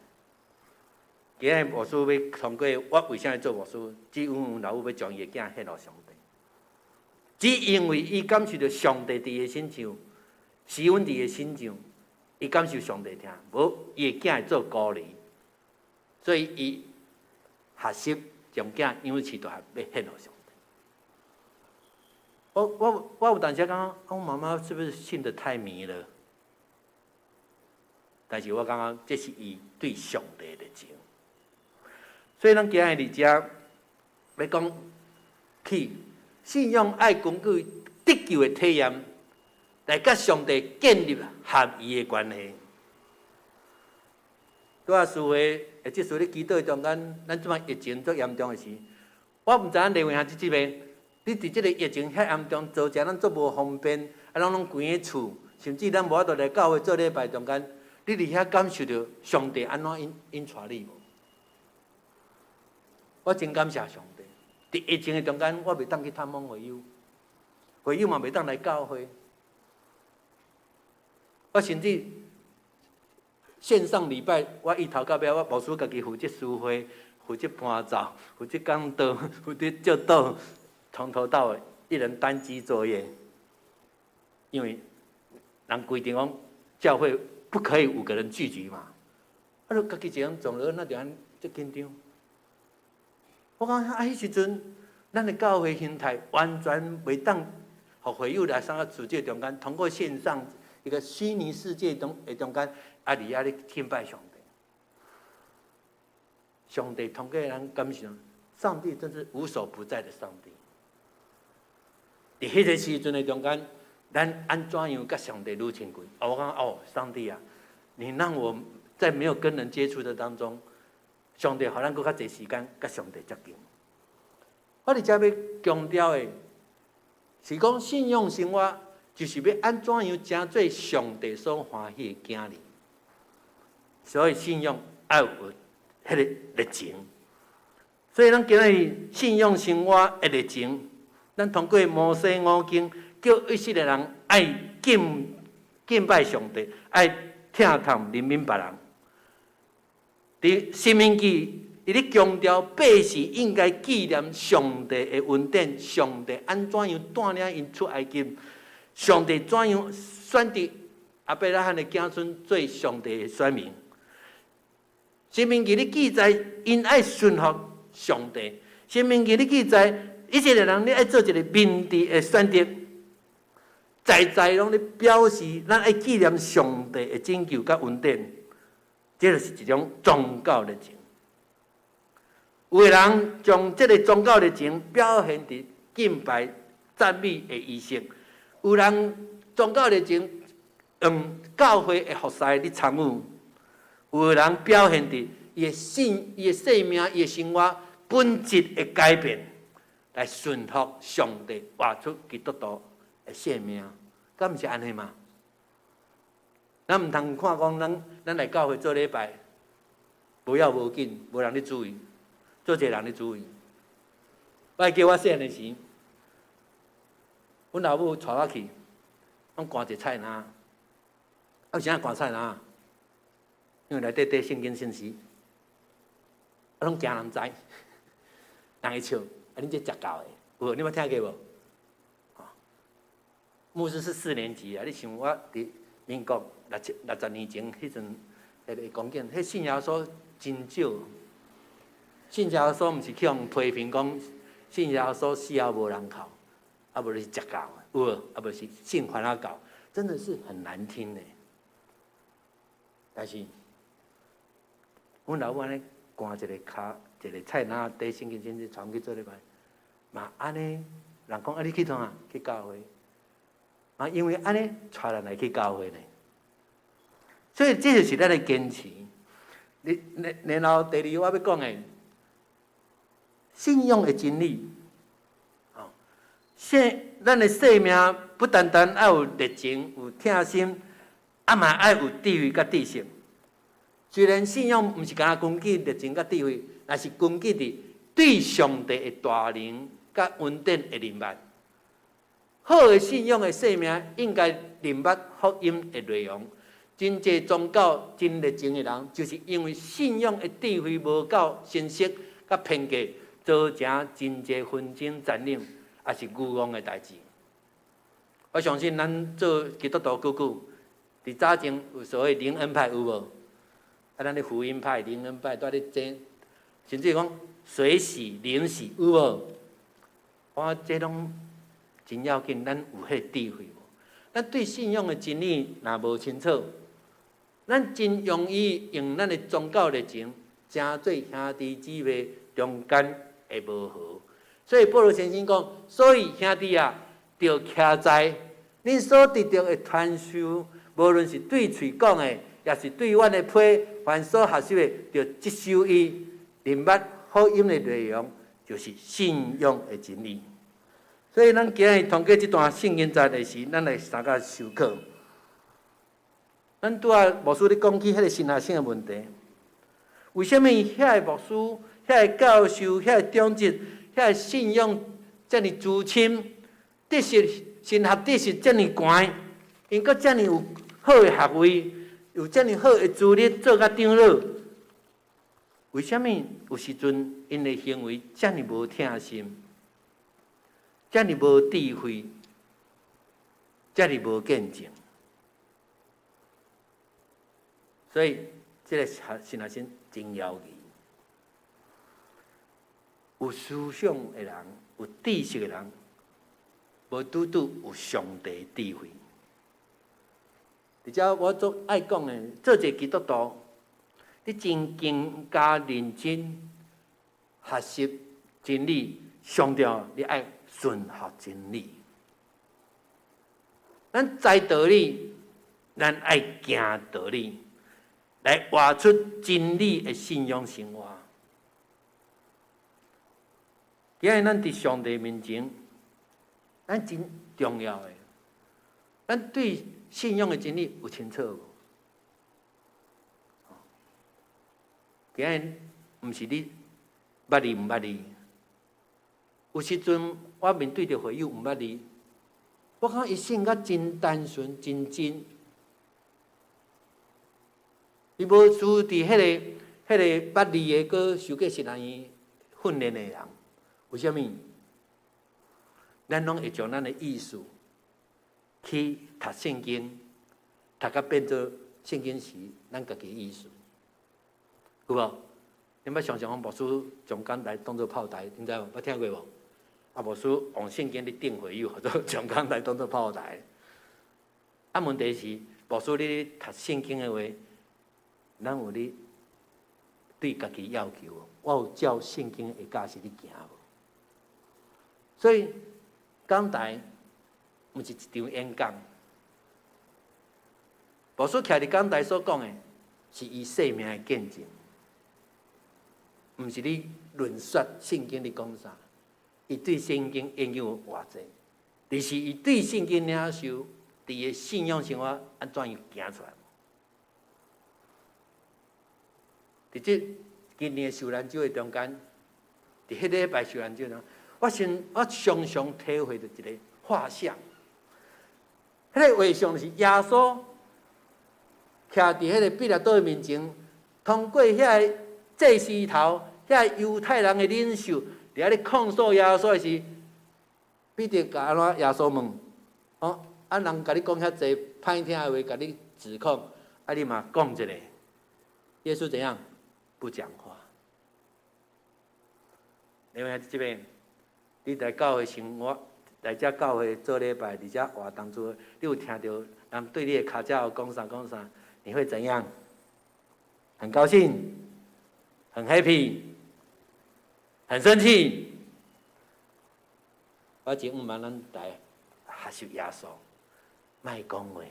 今日牧師欲通過我為啥欲做牧師？只因為老母欲將伊的囝獻予上帝。只因為伊感受著上帝佇伊身上，施恩佇伊身上，伊感受上帝疼，無伊的囝會做孤兒，所以伊學習將囝養飼大漢，欲獻予上帝。我有當時感覺，我媽媽是不是信得太迷了？但是我感覺這是伊對上帝的熱情。所以咱今日佇遮欲講起信仰愛根據得救的體驗，來佮上帝建立合宜的關係。拄仔聚會，或者說咧祈禱中間，咱這擺疫情足嚴重的時，我毋知影麗慧兄這這邊，你佇這个疫情遐嚴重，造成咱足無方便，啊，攏攏關佇厝，甚至咱無法度來教會做禮拜中間，你佇遐感受著上帝按怎引帶你無？我真感謝上帝，佇疫情的中間，我袂當去探訪會友，會友嘛袂當來教會，我甚至線上禮拜，我一頭到尾，我牧師家己負責司會，負責伴奏，負責講道，負責祝禱，從頭到尾一人單機作業。因為人規定講教會不可以五個人聚集嘛，啊，就家己一個人做了，那就按足緊張。我感覺啊，彼時陣，咱的教會形態完全袂當予會友來參加聚集中間，通過線上一個虛擬世界中的中間，啊，佇遐咧敬拜上帝。上帝通過咱感受，上帝真是無所不在的上帝。佇彼個時陣的中間，咱按怎樣佮上帝愈親近？哦，我講哦，上帝啊，你讓我在沒有跟人接觸的當中，上帝予咱閣較濟時間佮上帝接近。我佇遮欲強調的，是講信仰生活就是欲按怎樣成做上帝所歡喜的囝兒。所以信仰愛有彼个熱情。所以咱今日信仰生活的熱情，咱通過摩西五經叫以色列人愛敬敬拜上帝，愛疼痛憐憫別人。佇申命記，伊咧強調百姓應該紀念上帝的恩典，上帝按怎樣帶領𪜶出埃及，上帝怎樣選擇亞伯拉罕的子孫做上帝的選民。申命記咧記載，𪜶愛順服上帝。申命記咧記載，以色列人你愛做一个明智的選擇，在在攏咧表示咱愛紀念上帝的拯救佮恩典，這就是一種宗教熱情。有的人將這个宗教熱情表現佇敬拜讚美的儀式，有人宗教熱情用教會的服侍咧參與，有的人表現佇伊的信、伊的生命、伊的生活本質的改變，來順服上帝，活出基督徒的生命，敢毋是按呢嗎？咱毋通看講咱咱來教會做禮拜，無要無緊，無人咧注意，足濟人咧注意。我會記我細漢的時，阮老母帶我去，攏寒一個菜籃。啊，為啥寒菜籃？因為內底綴聖經信息，啊，攏驚人知，人會笑，啊，恁這邪教的，有無？你捌聽過無？牧師是四年級啊！你想我佇民國六七六十年前彼陣，彼个光景，彼信耶穌真少。信耶穌毋是去予批評講，信耶穌死後無人哭，啊無就是邪教，有無？啊無是信番仔教，真的是很難聽的。但是，阮老母按呢寒一个跤，一个菜籃綴聖經信息，帶阮去做禮拜，嘛按呢，人講啊，你去創啥？去教會。啊，因為按呢，帶人來去教會呢。所以這就是咱的堅持。你、然後第二我欲講的，信仰的真理。哦，生咱的生命不單單愛有熱情、有疼心，啊嘛愛有智慧佮知識。雖然信仰毋是干焦根據熱情佮智慧，但是根據佇對上帝的大能佮恩典的認捌。好的信仰的生命應該認捌福音的內容。真濟宗教真熱情的人，就是因為信仰的智慧無夠清晰，佮偏見，造成真濟紛爭、殘忍，抑是愚妄的代誌。我相信咱做基督徒久久，佇早前有所謂靈恩派有無？啊，咱咧福音派、靈恩派，蹛咧爭，甚至講水洗、靈洗有無？我這攏真要緊，咱有彼智慧無？咱對信仰的真理若無清楚，咱真容易用咱的宗教熱情，成做兄弟姊妹中間的無和。所以保羅先生講，所以兄弟啊，著徛在恁所得著的傳授，無論是對喙講的，抑是對阮的批，凡所學習的，著執守伊，認捌福音的內容，就是信仰的真理。所以，咱今日通過這段聖經節的時，咱來三個思考。咱拄仔牧師咧講起彼个神學生的問題，為啥物遐个牧師、遐个教授、遐个長執、遐个信仰遮爾資深，知識神學知識遮爾懸，𪜶閣遮爾有好的學位，有遮爾好的資歷做甲長老，為啥物有時陣𪜶的行為遮爾無疼心，遮爾無智慧，遮爾無見證？所以，這个神學生真枵疑。有思想的人，有知識的人，無拄拄有上帝智慧。而且我足愛講的，做一个基督徒，你真更加認真學習真理，上重要你愛順服真理。咱知道理，咱愛行道理，來活出真理的信仰生活。今日咱佇上帝面前，咱真重要的，咱對信仰的真理有清楚無？今日毋是你捌字毋捌字，有時陣我面對著會友毋捌字，我感覺伊性格真單純、真真，伊無輸佇彼個捌字的，閣受過神學院訓練的人。為啥物？咱攏會將咱的意思去讀聖經，讀甲變做聖經是咱家己的意思，有無？你捌常常講牧師將講台當做炮台，你知無？捌聽過無？啊，牧師用聖經咧釘會友，號做將講台當做炮台。啊，問題是牧師你咧讀聖經的話，咱有咧對家己要求無？我有照聖經的教示咧行無？所以講台毋是一場演講，牧師徛佇講台所講的，是伊生命的見證，毋是你論說聖經咧講啥。伊對聖經研究偌濟，就是伊對聖經領受，佇伊信仰生活按怎樣行出來。佇這今年受難週的中間，佇彼禮拜受難週中，我先我常常體會著一个畫像，彼个畫像是耶穌徛佇彼个彼拉多的面前，通過遐个祭司頭、遐个猶太人的領袖，佇遐咧控訴耶穌的時，彼得共按怎耶穌問？哦，啊人共你講遐濟歹聽的話，共你指控，啊你嘛講一下，耶穌怎樣？不講話。另外這邊。你來教會生活，來遮教會做禮拜，佇遮活動做，你有聽著人對你的跤爪講啥講啥，你會怎樣？很高興，很 happy，很生氣。我真毋茫咱來學習耶穌，莫講話。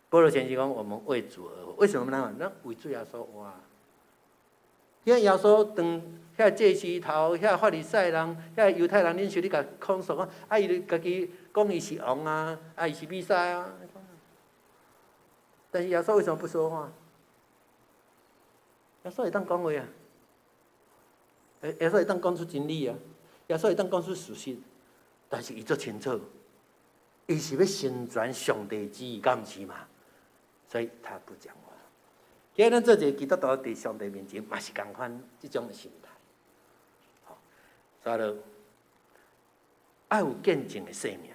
保羅先生講：我們為主而活，為什麼呢？咱為主耶穌活。遐耶穌當遐祭司頭、遐法利賽人、遐猶太人領袖，咧共控訴講，啊，伊家己講伊是王啊，啊，伊是彌賽亞啊。但是耶穌為什麼不說話？耶穌會當講話啊，耶穌會當講出真理啊，耶穌會當講出事實，但是伊足清楚，伊是欲成全上帝旨意，敢毋是嘛？所以他不講話。今日咱做一个基督徒，佇上帝面前嘛是仝款這種的心態。好，所以愛有見證的生命。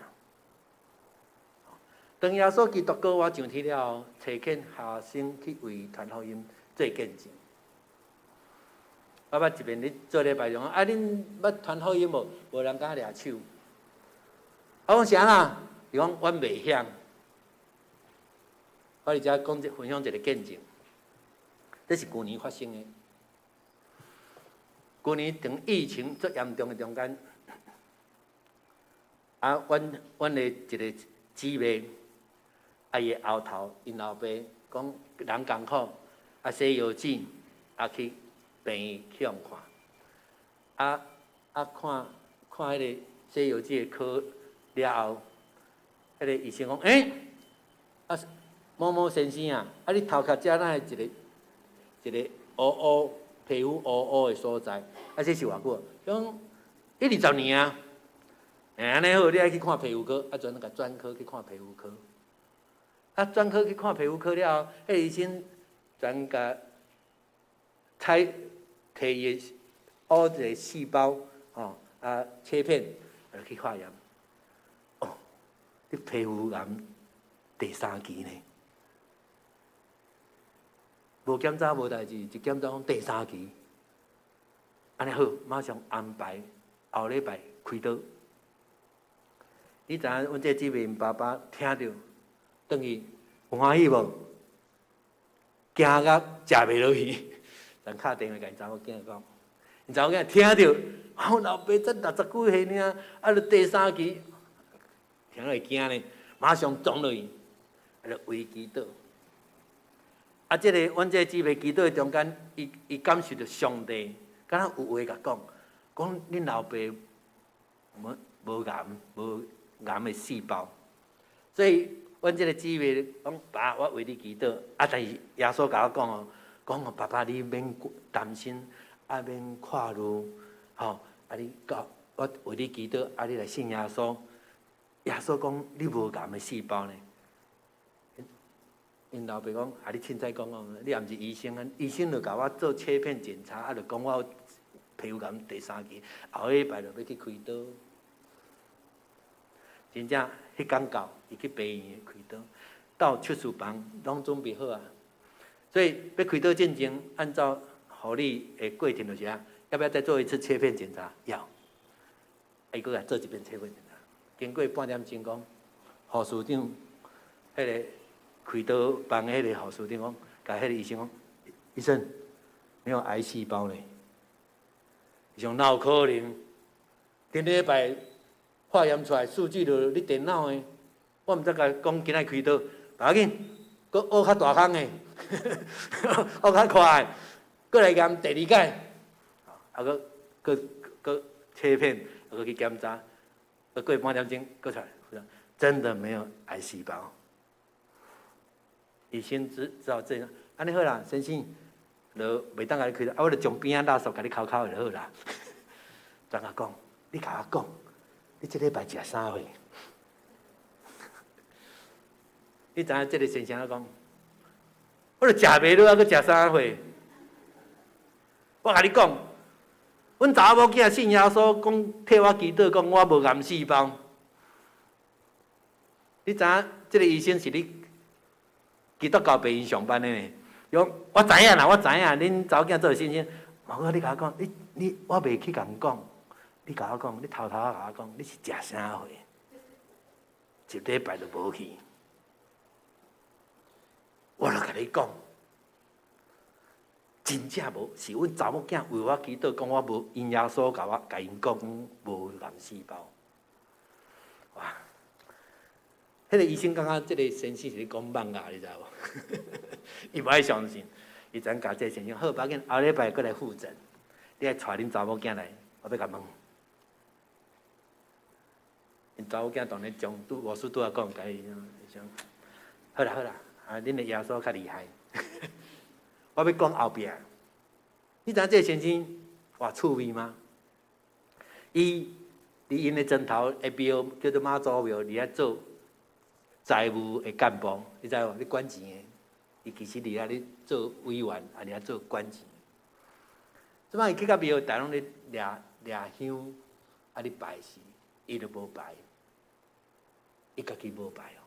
當耶穌基督閣活上天了後，差遣學生去為傳福音做見證。我捌一遍咧做禮拜講，啊，恁捌傳福音無？無人敢掠手。啊，我講啥啦？伊講阮袂曉。我佇遮講分享一个見證。這是舊年發生的。舊年當疫情足嚴重的中間，啊，阮的一个姊妹，啊，伊的後頭，𪜶老爸講人艱苦，啊，洗腰子，啊，去病院去予看，啊啊看看彼個洗腰子的科了後，彼个醫生講，欸，啊某某先生啊，啊你頭殼遮哪會一個一個烏烏皮膚烏烏的所在，啊這是偌久？講一二十年啊，欸按呢好，你愛去看皮膚科，啊轉共轉科去看皮膚科。啊轉科去看皮膚科了後，彼個醫生轉共採提伊的烏一個細胞，吼啊切片，去化驗。哦，你皮膚癌第三期呢？無檢查無代誌，一檢查講第三期，按呢好，馬上安排後禮拜開刀。你知影阮這姊妹𪜶爸爸聽著，轉去有歡喜無？驚甲食袂落去，人敲電話共𪜶查某囝講，𪜶查某囝聽著，阮老爸才六十幾歲爾，啊，著第三期，聽了會驚呢，馬上撞落去，啊，著為祈禱。啊，這個阮這姊妹祈禱的中間，伊伊感受著上帝，敢若有話共講，講恁老爸無無癌無癌的細胞，所以阮這個姊妹講，爸，我為你祈禱。啊，但是耶穌共我講哦，講哦，爸爸你免擔心，啊免掛慮，吼，啊你到我為你祈禱，啊你來信耶穌。耶穌講你無癌的細胞呢？𪜶老爸講，啊你凊彩講講，你也毋是醫生啊，醫生就共我做切片檢查，啊就講我有皮膚癌第三期，後禮拜就欲去開刀。真正彼工到，伊去病院開刀，到手術房攏準備好啊。所以欲開刀進前，按照護理的過程就是啊，要不要再做一次切片檢查？要。伊閣來做一遍切片檢查，經過半點鐘，講護士長，彼个開刀房彼個護士長講，共彼个醫生講，醫生沒有癌細胞呢。伊講哪有可能？頂禮拜化驗出來數據就佇電腦的，我毋知共講今仔開刀，無要緊，閣挖較大空的，挖較寬的，閣來驗第二擺，啊，閣閣閣切片，啊，閣去檢查，閣過半點鐘，閣出來，真的沒有癌細胞。醫生知知道這樣，按呢好啦，先生，就袂當共你開刀，啊，我就將邊仔垃圾共你抾抾就好啦。怎共講？你共我講，你這禮拜食啥貨？你知影這個先生講，我著食袂落，還閣食啥貨？我共你講，阮查某囝信耶穌，講替我祈禱，講我無癌細胞。你知影這個醫生是佇基督教病院上班的呢？伊講我知影啦，我知影，恁查某囝做先生。我你共我講，你你我袂去共講，你共我講，你偷偷仔共我講，你是食啥貨？一禮拜就無去。我著共你講，真正無，是阮查某囝為我祈禱，講我無，因耶穌共我共𪜶講無癌細胞。哇！彼個醫生感覺這個先生是咧講妄話，你知無？伊無愛相信，伊就共這個先生好，無要緊，後禮拜閣來複診，你愛帶恁查某囝來，我欲共問。𪜶查某囝當然將拄牧師拄仔講，共伊講，好啦好啦，啊，恁的耶穌較厲害。我欲講後壁，你知影這個先生偌趣味嗎？伊佇𪜶的莊頭的廟叫做媽祖廟，佇遐做財務的幹部，你知無？咧管錢的，伊其實佇遐咧做委員，啊佇遐做管錢。這擺伊去到廟，逐家攏咧掠掠香，啊咧拜時，伊就無拜，伊家己無拜哦。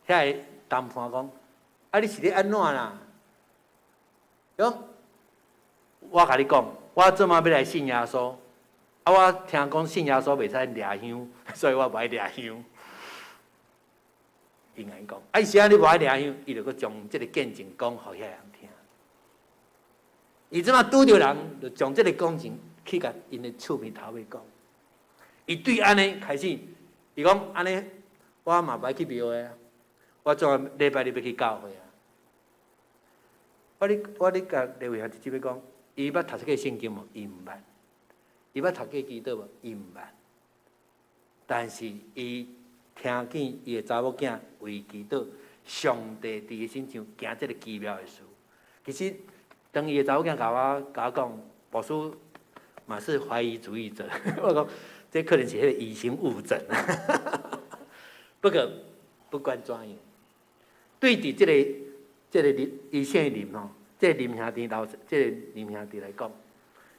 遐个談判講，啊你是咧按怎啦？伊講，我共你講，我這擺欲來信耶穌。啊！我聽講信耶穌袂使掠香，所以我無愛掠香。伊共𪜶講，啊，伊是按呢你無愛掠香，伊就閣將這個見證講予遐人聽。伊這擺拄著人，就將這個講證去共𪜶的厝邊頭尾講。伊對按呢開始，伊講按呢，我嘛無愛去廟的啊，我這禮拜日欲去教會啊。我咧我咧共劉偉兄直接講，伊捌讀冊過聖經無？伊毋捌。伊捌讀過祈禱無？伊毋捌。但是伊聽見伊的查某囝為祈禱，上帝佇伊身上行這个奇妙的事。其實，當伊的查某囝共我共我講，牧師嘛是懷疑主義者。我講，這可能是彼个醫生誤診。不過不管怎樣，對佇這个這个林伊姓林吼，這个林兄弟老這个林兄弟來講，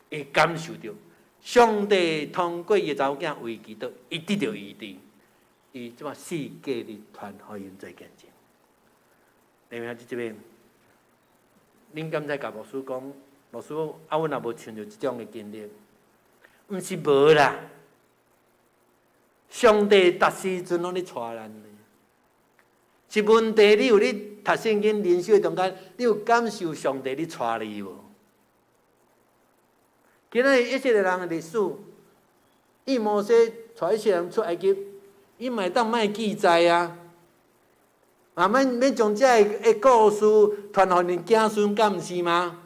伊感受著上帝通過伊的查某囝為祈禱，伊得著醫治，伊這擺四界咧傳福音做見證。林兄弟這邊，恁敢知共牧師講，牧師啊，阮也無親像這種的經歷，毋是無啦，上帝逐時陣攏咧帶咱呢。是問題，你有咧讀聖經、靈修的中間，你有感受上帝咧帶你無？今仔日以色列人的歷史，伊摩西帶以色列人出埃及，伊嘛會當莫記載啊，嘛免免將這个故事傳予𪜶子孫，敢毋是嗎？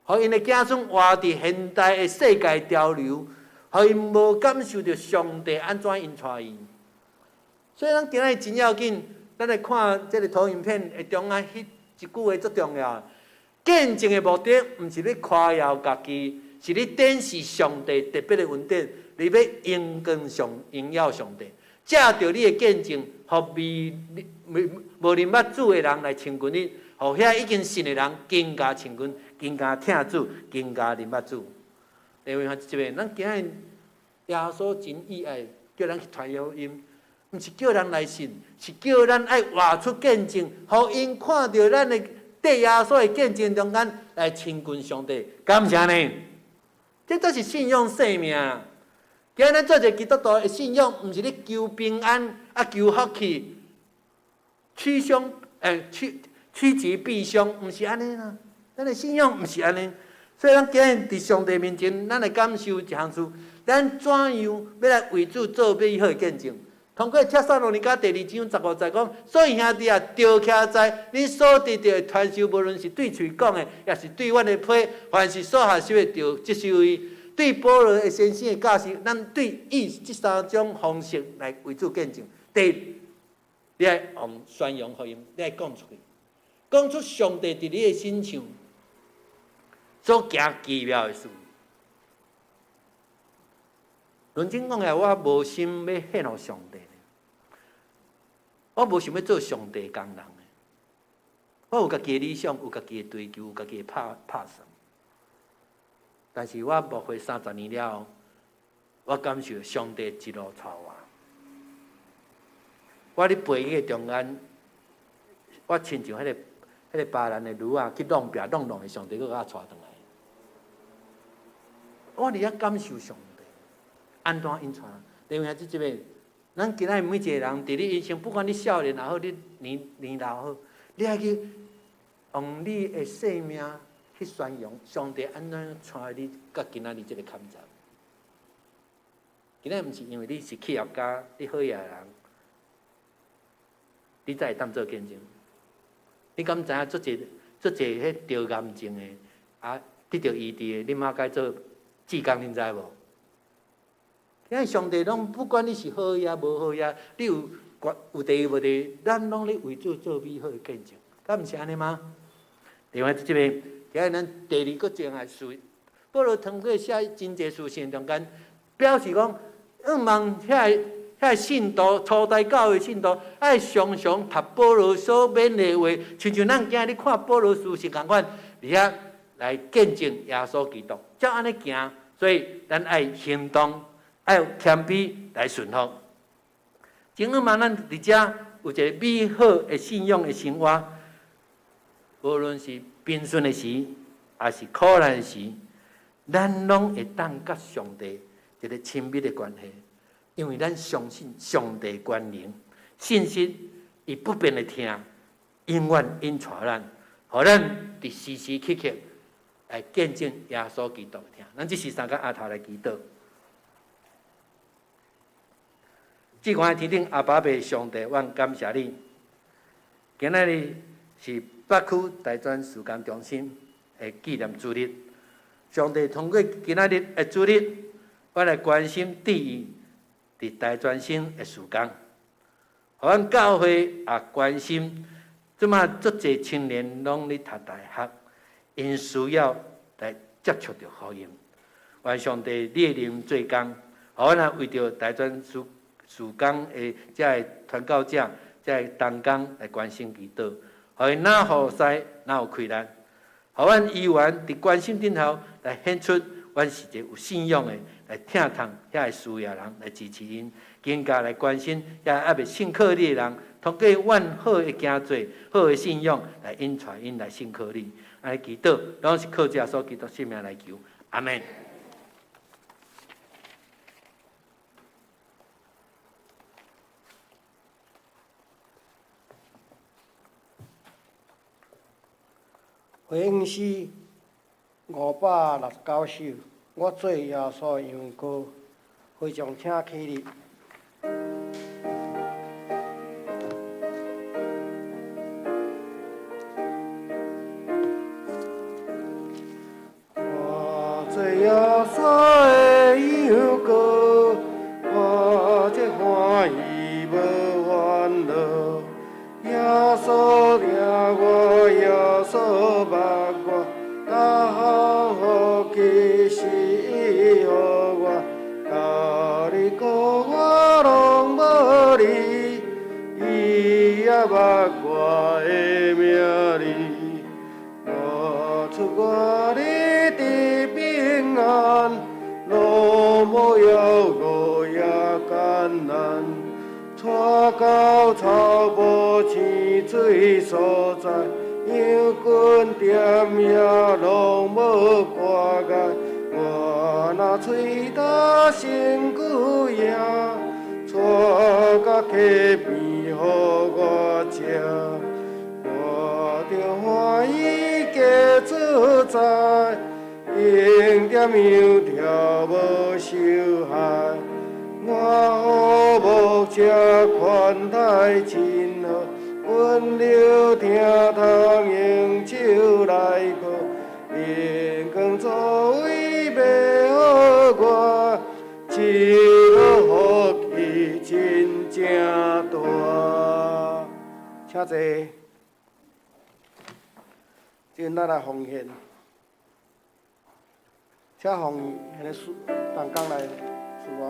予𪜶的子孫活佇現代的世界潮流，予𪜶無感受著上帝按怎引帶𪜶。所以咱今仔日真要緊，咱來看這个投影片的中間，彼一句話足重要。見證的目的，毋是欲誇耀家己，是咧展示上帝特別的恩典，你欲榮光上榮耀上帝。藉著你的見證，予未無認捌主的人來親近你，予遐已經信的人更加親近，更加疼主，更加認捌主。因為這邊，咱今日耶穌真意愛叫咱去傳福音，毋是叫人來信，是叫咱愛活出見證，予𪜶看著咱的對耶穌的見證中間來親近上帝，敢毋是按呢？這才是信仰生命。今日咱做一個基督徒的信仰，毋是咧求平安啊，求福氣，趨凶趨趨吉避凶，毋是按呢啦。咱的信仰毋是按呢，所以咱今日佇上帝面前，咱來感受一項事：咱怎樣欲來為主做美好的見證？通過帖撒羅尼迦第二章十五節講，所以兄弟啊，著徛在恁所得著的傳授，無論是對喙講的，抑是對阮的批，凡是所學習的，著接受伊。對保羅的先生的教示，咱對以這三種方式來為主見證。第一，你愛用宣揚福音，你愛講出去，講出上帝佇你的身上所行奇妙的事。認真講來，我無心欲獻予上帝，我無想欲做上帝工人。我有家己的理想，有家己的追求，有家己的拍算。但是我牧會30年了後，我感受上帝一路帶我。我佇背去的中間，我親像彼個巴蘭的驢仔去弄壁弄弄的，上帝閣共我帶轉來。我佇遐感受上帝，按怎引帶？另外，這這個，咱今仔日每一個人，佇你人生，不管你少年也好，你年年老也好，你愛去用你的生命去宣揚上帝按怎帶你到今仔日這个坎站。今仔毋是因為你是企業家，你好額人，你才會當做見證。你敢知影足濟足濟彼得癌症的，啊得著醫治的，你馬該做志工，恁知無？今仔上帝攏不管你是好額無好額，你有有地位無地位，咱攏咧為主做美好的見證，敢毋是按呢嗎？另外這邊。今日咱第二個重要事，保羅通過寫真濟書信中間，表示講，向望遐个遐个信徒，初代教會信徒，愛常常讀保羅所勉勵的話，親像咱今日看保羅書信仝款，佇遐來見證耶穌基督，照按呢行，所以咱愛行動，愛有謙卑來順服。真向望咱佇遮有一個美好的信仰的生活，無論是平順的時，抑是苦難的時，咱攏會當佮上帝一個親密的關係，因為咱相信上帝權能，信實伊不變的疼，永遠引帶咱，予咱佇時時刻刻來見證耶穌基督的疼。咱這時三個阿頭來祈禱。至高的天頂阿爸父上帝，阮感謝你，今仔日是北區大專事工中心的紀念主日，上帝通過今仔日的主日，我來關心注意佇大專生的事工，予阮教會也關心，這馬足濟青年攏咧讀大學，𪜶需要來接觸著福音。願上帝你的靈做工，予阮也為著大專事事工的這个傳教者、這个同工來關心祈禱。予𪜶若服侍，若有困難，予阮依然佇關心頂頭來顯出阮是一個有信仰的，來疼痛遐個需要人，來支持𪜶，更加來關心遐猶未信靠你的人，通過阮好的行做、好的信仰來引帶𪜶來信靠你。按呢祈禱，攏是靠主耶穌基督聖名來求，阿們。回應詩569首，我做耶穌羊羔，會眾請起立。我做耶穌的羊羔，我這歡喜無煩惱。耶穌疼我，耶穌捌我，逐項福氣是伊予我，甲你顧我攏無離，伊也捌我的名字。我出我入得平安，攏無枵餓也艱難。帶到草埔清水所在，羊群踮遐攏無掛礙。我若喙焦身軀贏，帶到溪邊予我食。我著歡喜加自在，用點羊條無受害。我予牧者款待真好，溫柔疼痛用手來抱，榮光座位欲予我，這个福氣真正大。請坐，這咱來奉獻，請奉獻的同工來侍奉。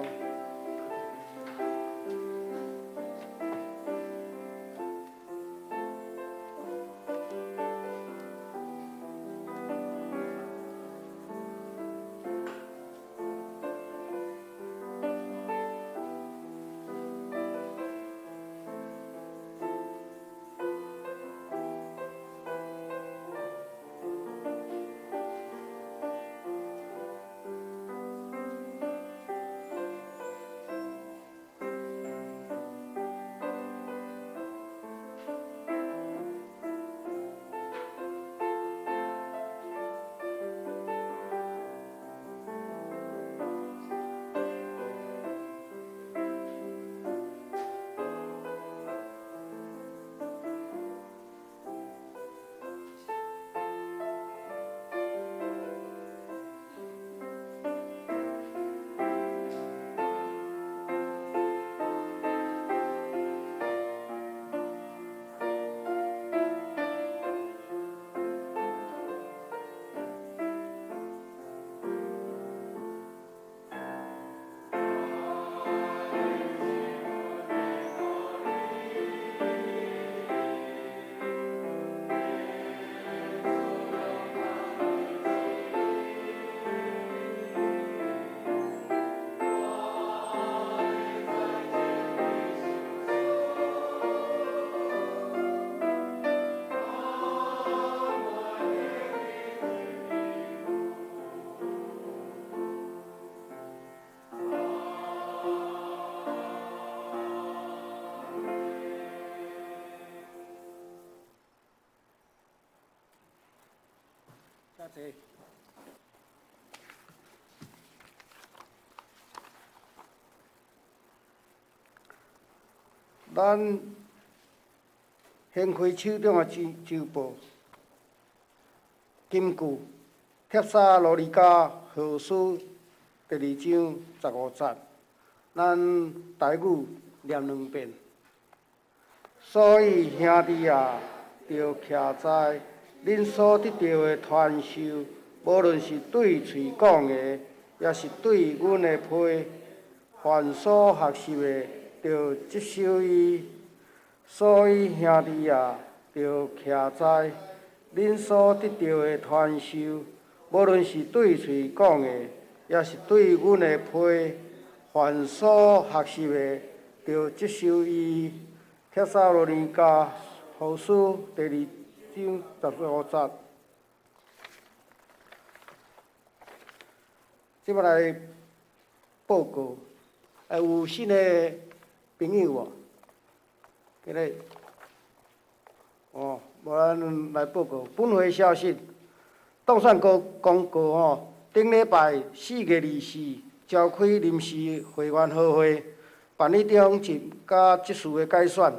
咱掀开手中的周报，根據帖撒羅尼迦後書第二章15節，咱台語念兩遍。所以兄弟啊，著徛在恁所得著的傳授，無論是對喙講的，抑是對阮的批，凡所學習的，著執守伊。所以兄弟啊，著徛在恁所得著的傳授，無論是對喙講的，抑是對阮的批，凡所學習的，著執守伊。帖撒羅尼迦後書第二章15節。這擺來報告，有新的朋友無？今日，哦，無咱來報告本會消息。當選局公告吼，頂禮拜4月24召開臨時會員好會，辦理長執佮執事的改選。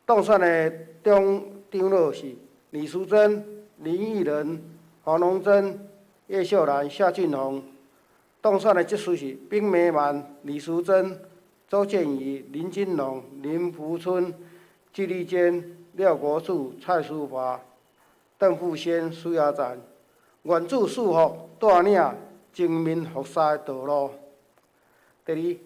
當選的長長老是李淑珍、林義仁、黃榮珍、葉秀蘭、夏俊宏。當選的執事是炳美曼、李淑珍、周建宇、林金龍、林福春、紀麗娟、廖國柱、蔡淑華、鄧富仙、蘇亞展。願主賜福帶領全民服侍的道路。第二，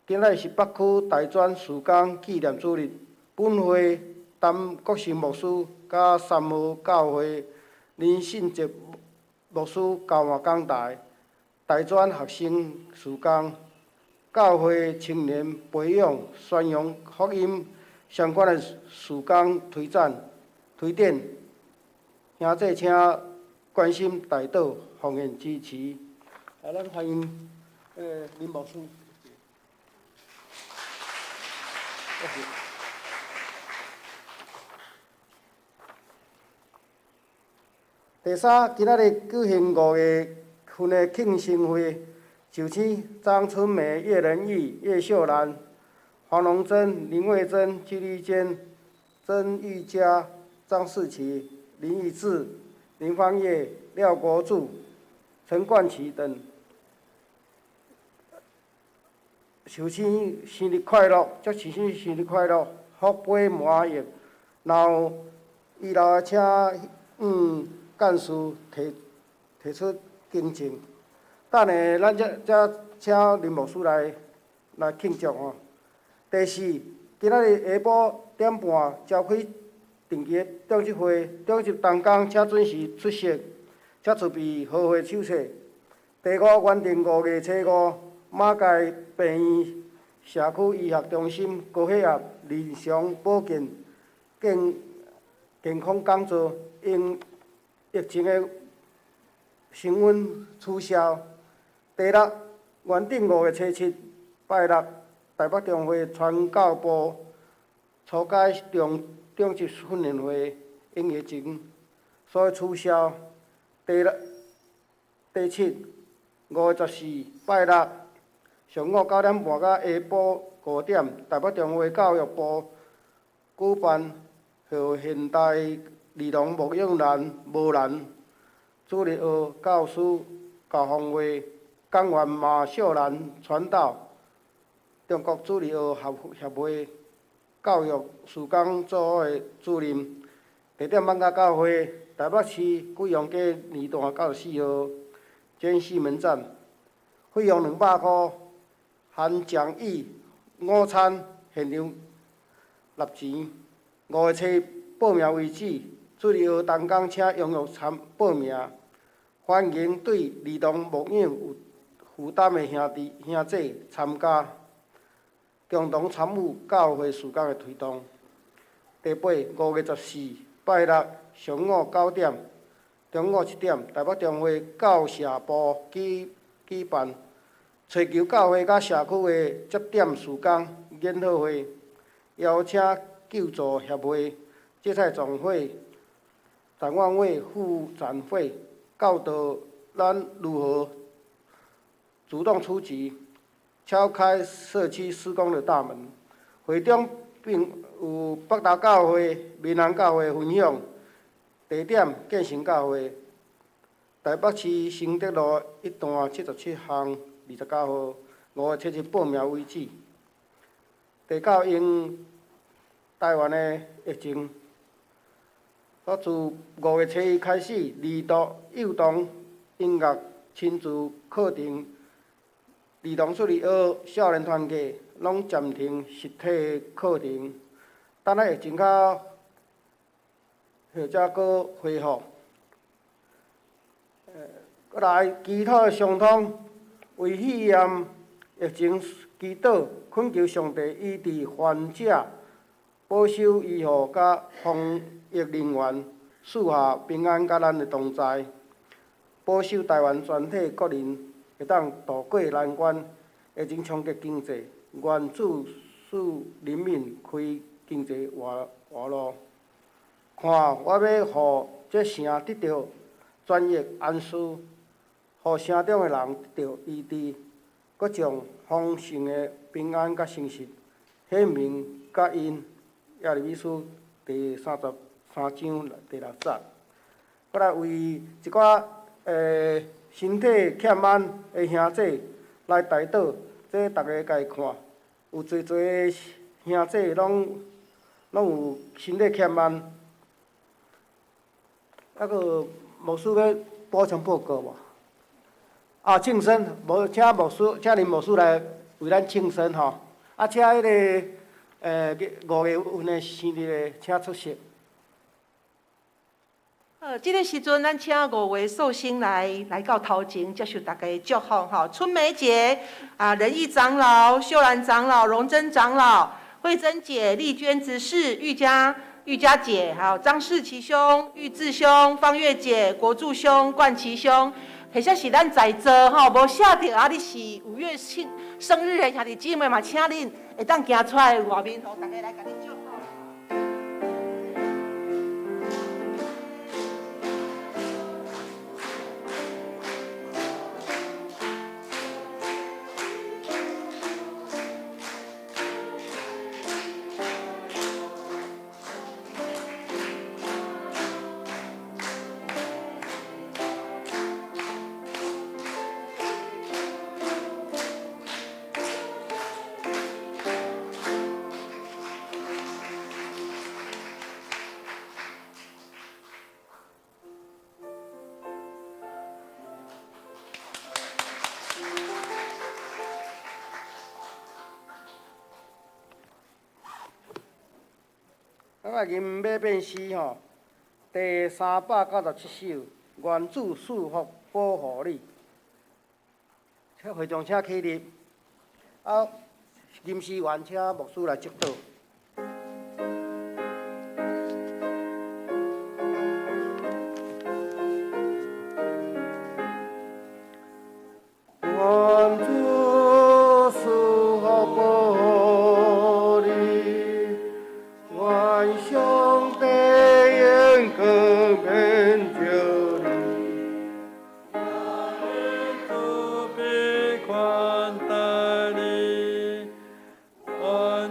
今仔日是北區大專事工紀念主日，本會陳國成牧師佮三和教會林信哲牧師交換講台，大專學生事工、教會青年培養、宣揚福音相關的事工推展推展，兄弟請關心代禱奉獻支持。來，咱歡迎林牧師。第三，今仔日舉行5月份的慶生會，就請張春梅、葉仁義、葉秀蘭、黃榮珍、林慧珍、紀麗娟、曾玉佳、張世奇、林義志、林芳葉、廖國柱、陳冠奇等，壽星生日快樂，祝壽星生日快樂，福杯滿溢。然後，以後請幹事提提出更正。等下，咱才才請林牧師來來慶祝吼。第四，今仔日下晡點半召開定期的長執會，長執同工請準時出席，請準備好會手冊。第五，原定5月初五，馬偕病院社區醫學中心高血壓臨床保健健健康講座，因疫情的升溫取消。第六，原定5月初七，拜六，台北中會傳教部初階中長執訓練會因疫情所以取消。第六、第七，5月14，拜六，上午9點半到下晡5點，台北中會教育部舉辦後現代兒童牧養難無難主日學教師教風會，講員馬秀蘭傳道，中國主日學協協會教育事工組的主任。地點艋舺教會，台北市貴陽街二段94號，尖西門站，費用200箍，含講義、午餐，現場納錢。5月初報名為止，主日學同工請踴躍參報名，歡迎對兒童牧養有負擔的兄弟兄姊參加，共同參與教會事工的推動。第八，5月14拜六上午9點，中午1點，台北中會教社部舉舉辦，揣求教會佮社區的節點事工研討會，邀請救助協會、芥菜總會、展望會副展會，教導咱如何主動出擊，敲開社區事工的大門。會中並有北投教會、民航教會分享，地點建成教會，台北市承德路一段77巷29號，5月7日報名為止。第九，因台灣的疫情，我自5月初一開始，兒童、幼童音樂親子課程、兒童主日學、少年團契，攏暫停實體的課程，等下疫情較後才閣恢復。閣來祈禱的相通，為肺炎疫情祈禱，懇求上帝醫治患者，保守醫護佮防疫人員，賜下平安佮咱的同在，保守台灣全體國民會當渡過難關，疫情衝擊經濟，願主賜人民開經濟活活路。看，我欲予這城得著全域安舒，予城中的人得著醫治，閣將豐盛的平安佮誠實顯明予𪜶。耶利米書第33章第六節。閣來為一寡身體欠安的兄弟來代禱，這逐家家己看，有濟濟兄弟攏有身體欠安。抑閣牧師欲補充報告無？啊，慶生，無請牧師，請林牧師來為咱慶生吼。啊，請彼个5月份的生日的，請出席。好，這个時陣，咱請五位壽星來到頭前，接受大家的祝福吼。春梅姐、啊仁義長老、秀蘭長老、榮珍長老、慧珍姐、麗娟執事、玉佳姐，還有張世奇兄、玉志兄、方月姐、國柱兄、冠奇兄，或者是咱在座吼無寫著啊，你是5月慶生日的兄弟姊妹嘛，請恁會當行出來外面，予大家來共你祝福。咱來吟馬變詩吼，第397首，願主賜福保護你。請會長請起立。啊，吟詩完，請牧師來祝禱。願主賜福保護你，願上帝用光明照你。願主必寬待你，願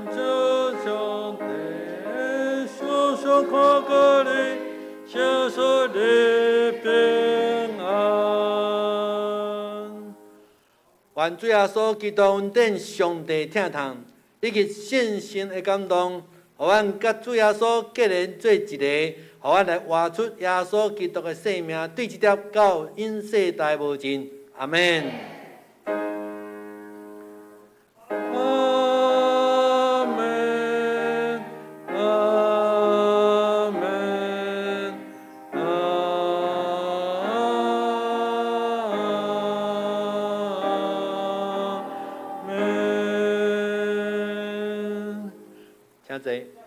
主上帝時時看顧你，賜予你平安。願主耶穌基督恩典、上帝疼痛，以及聖神的感動，予阮佮主耶穌結連做一个，予阮來活出耶穌基督的生命，對這粒到永世代無盡。阿們。阿們，阿們，阿們。請坐。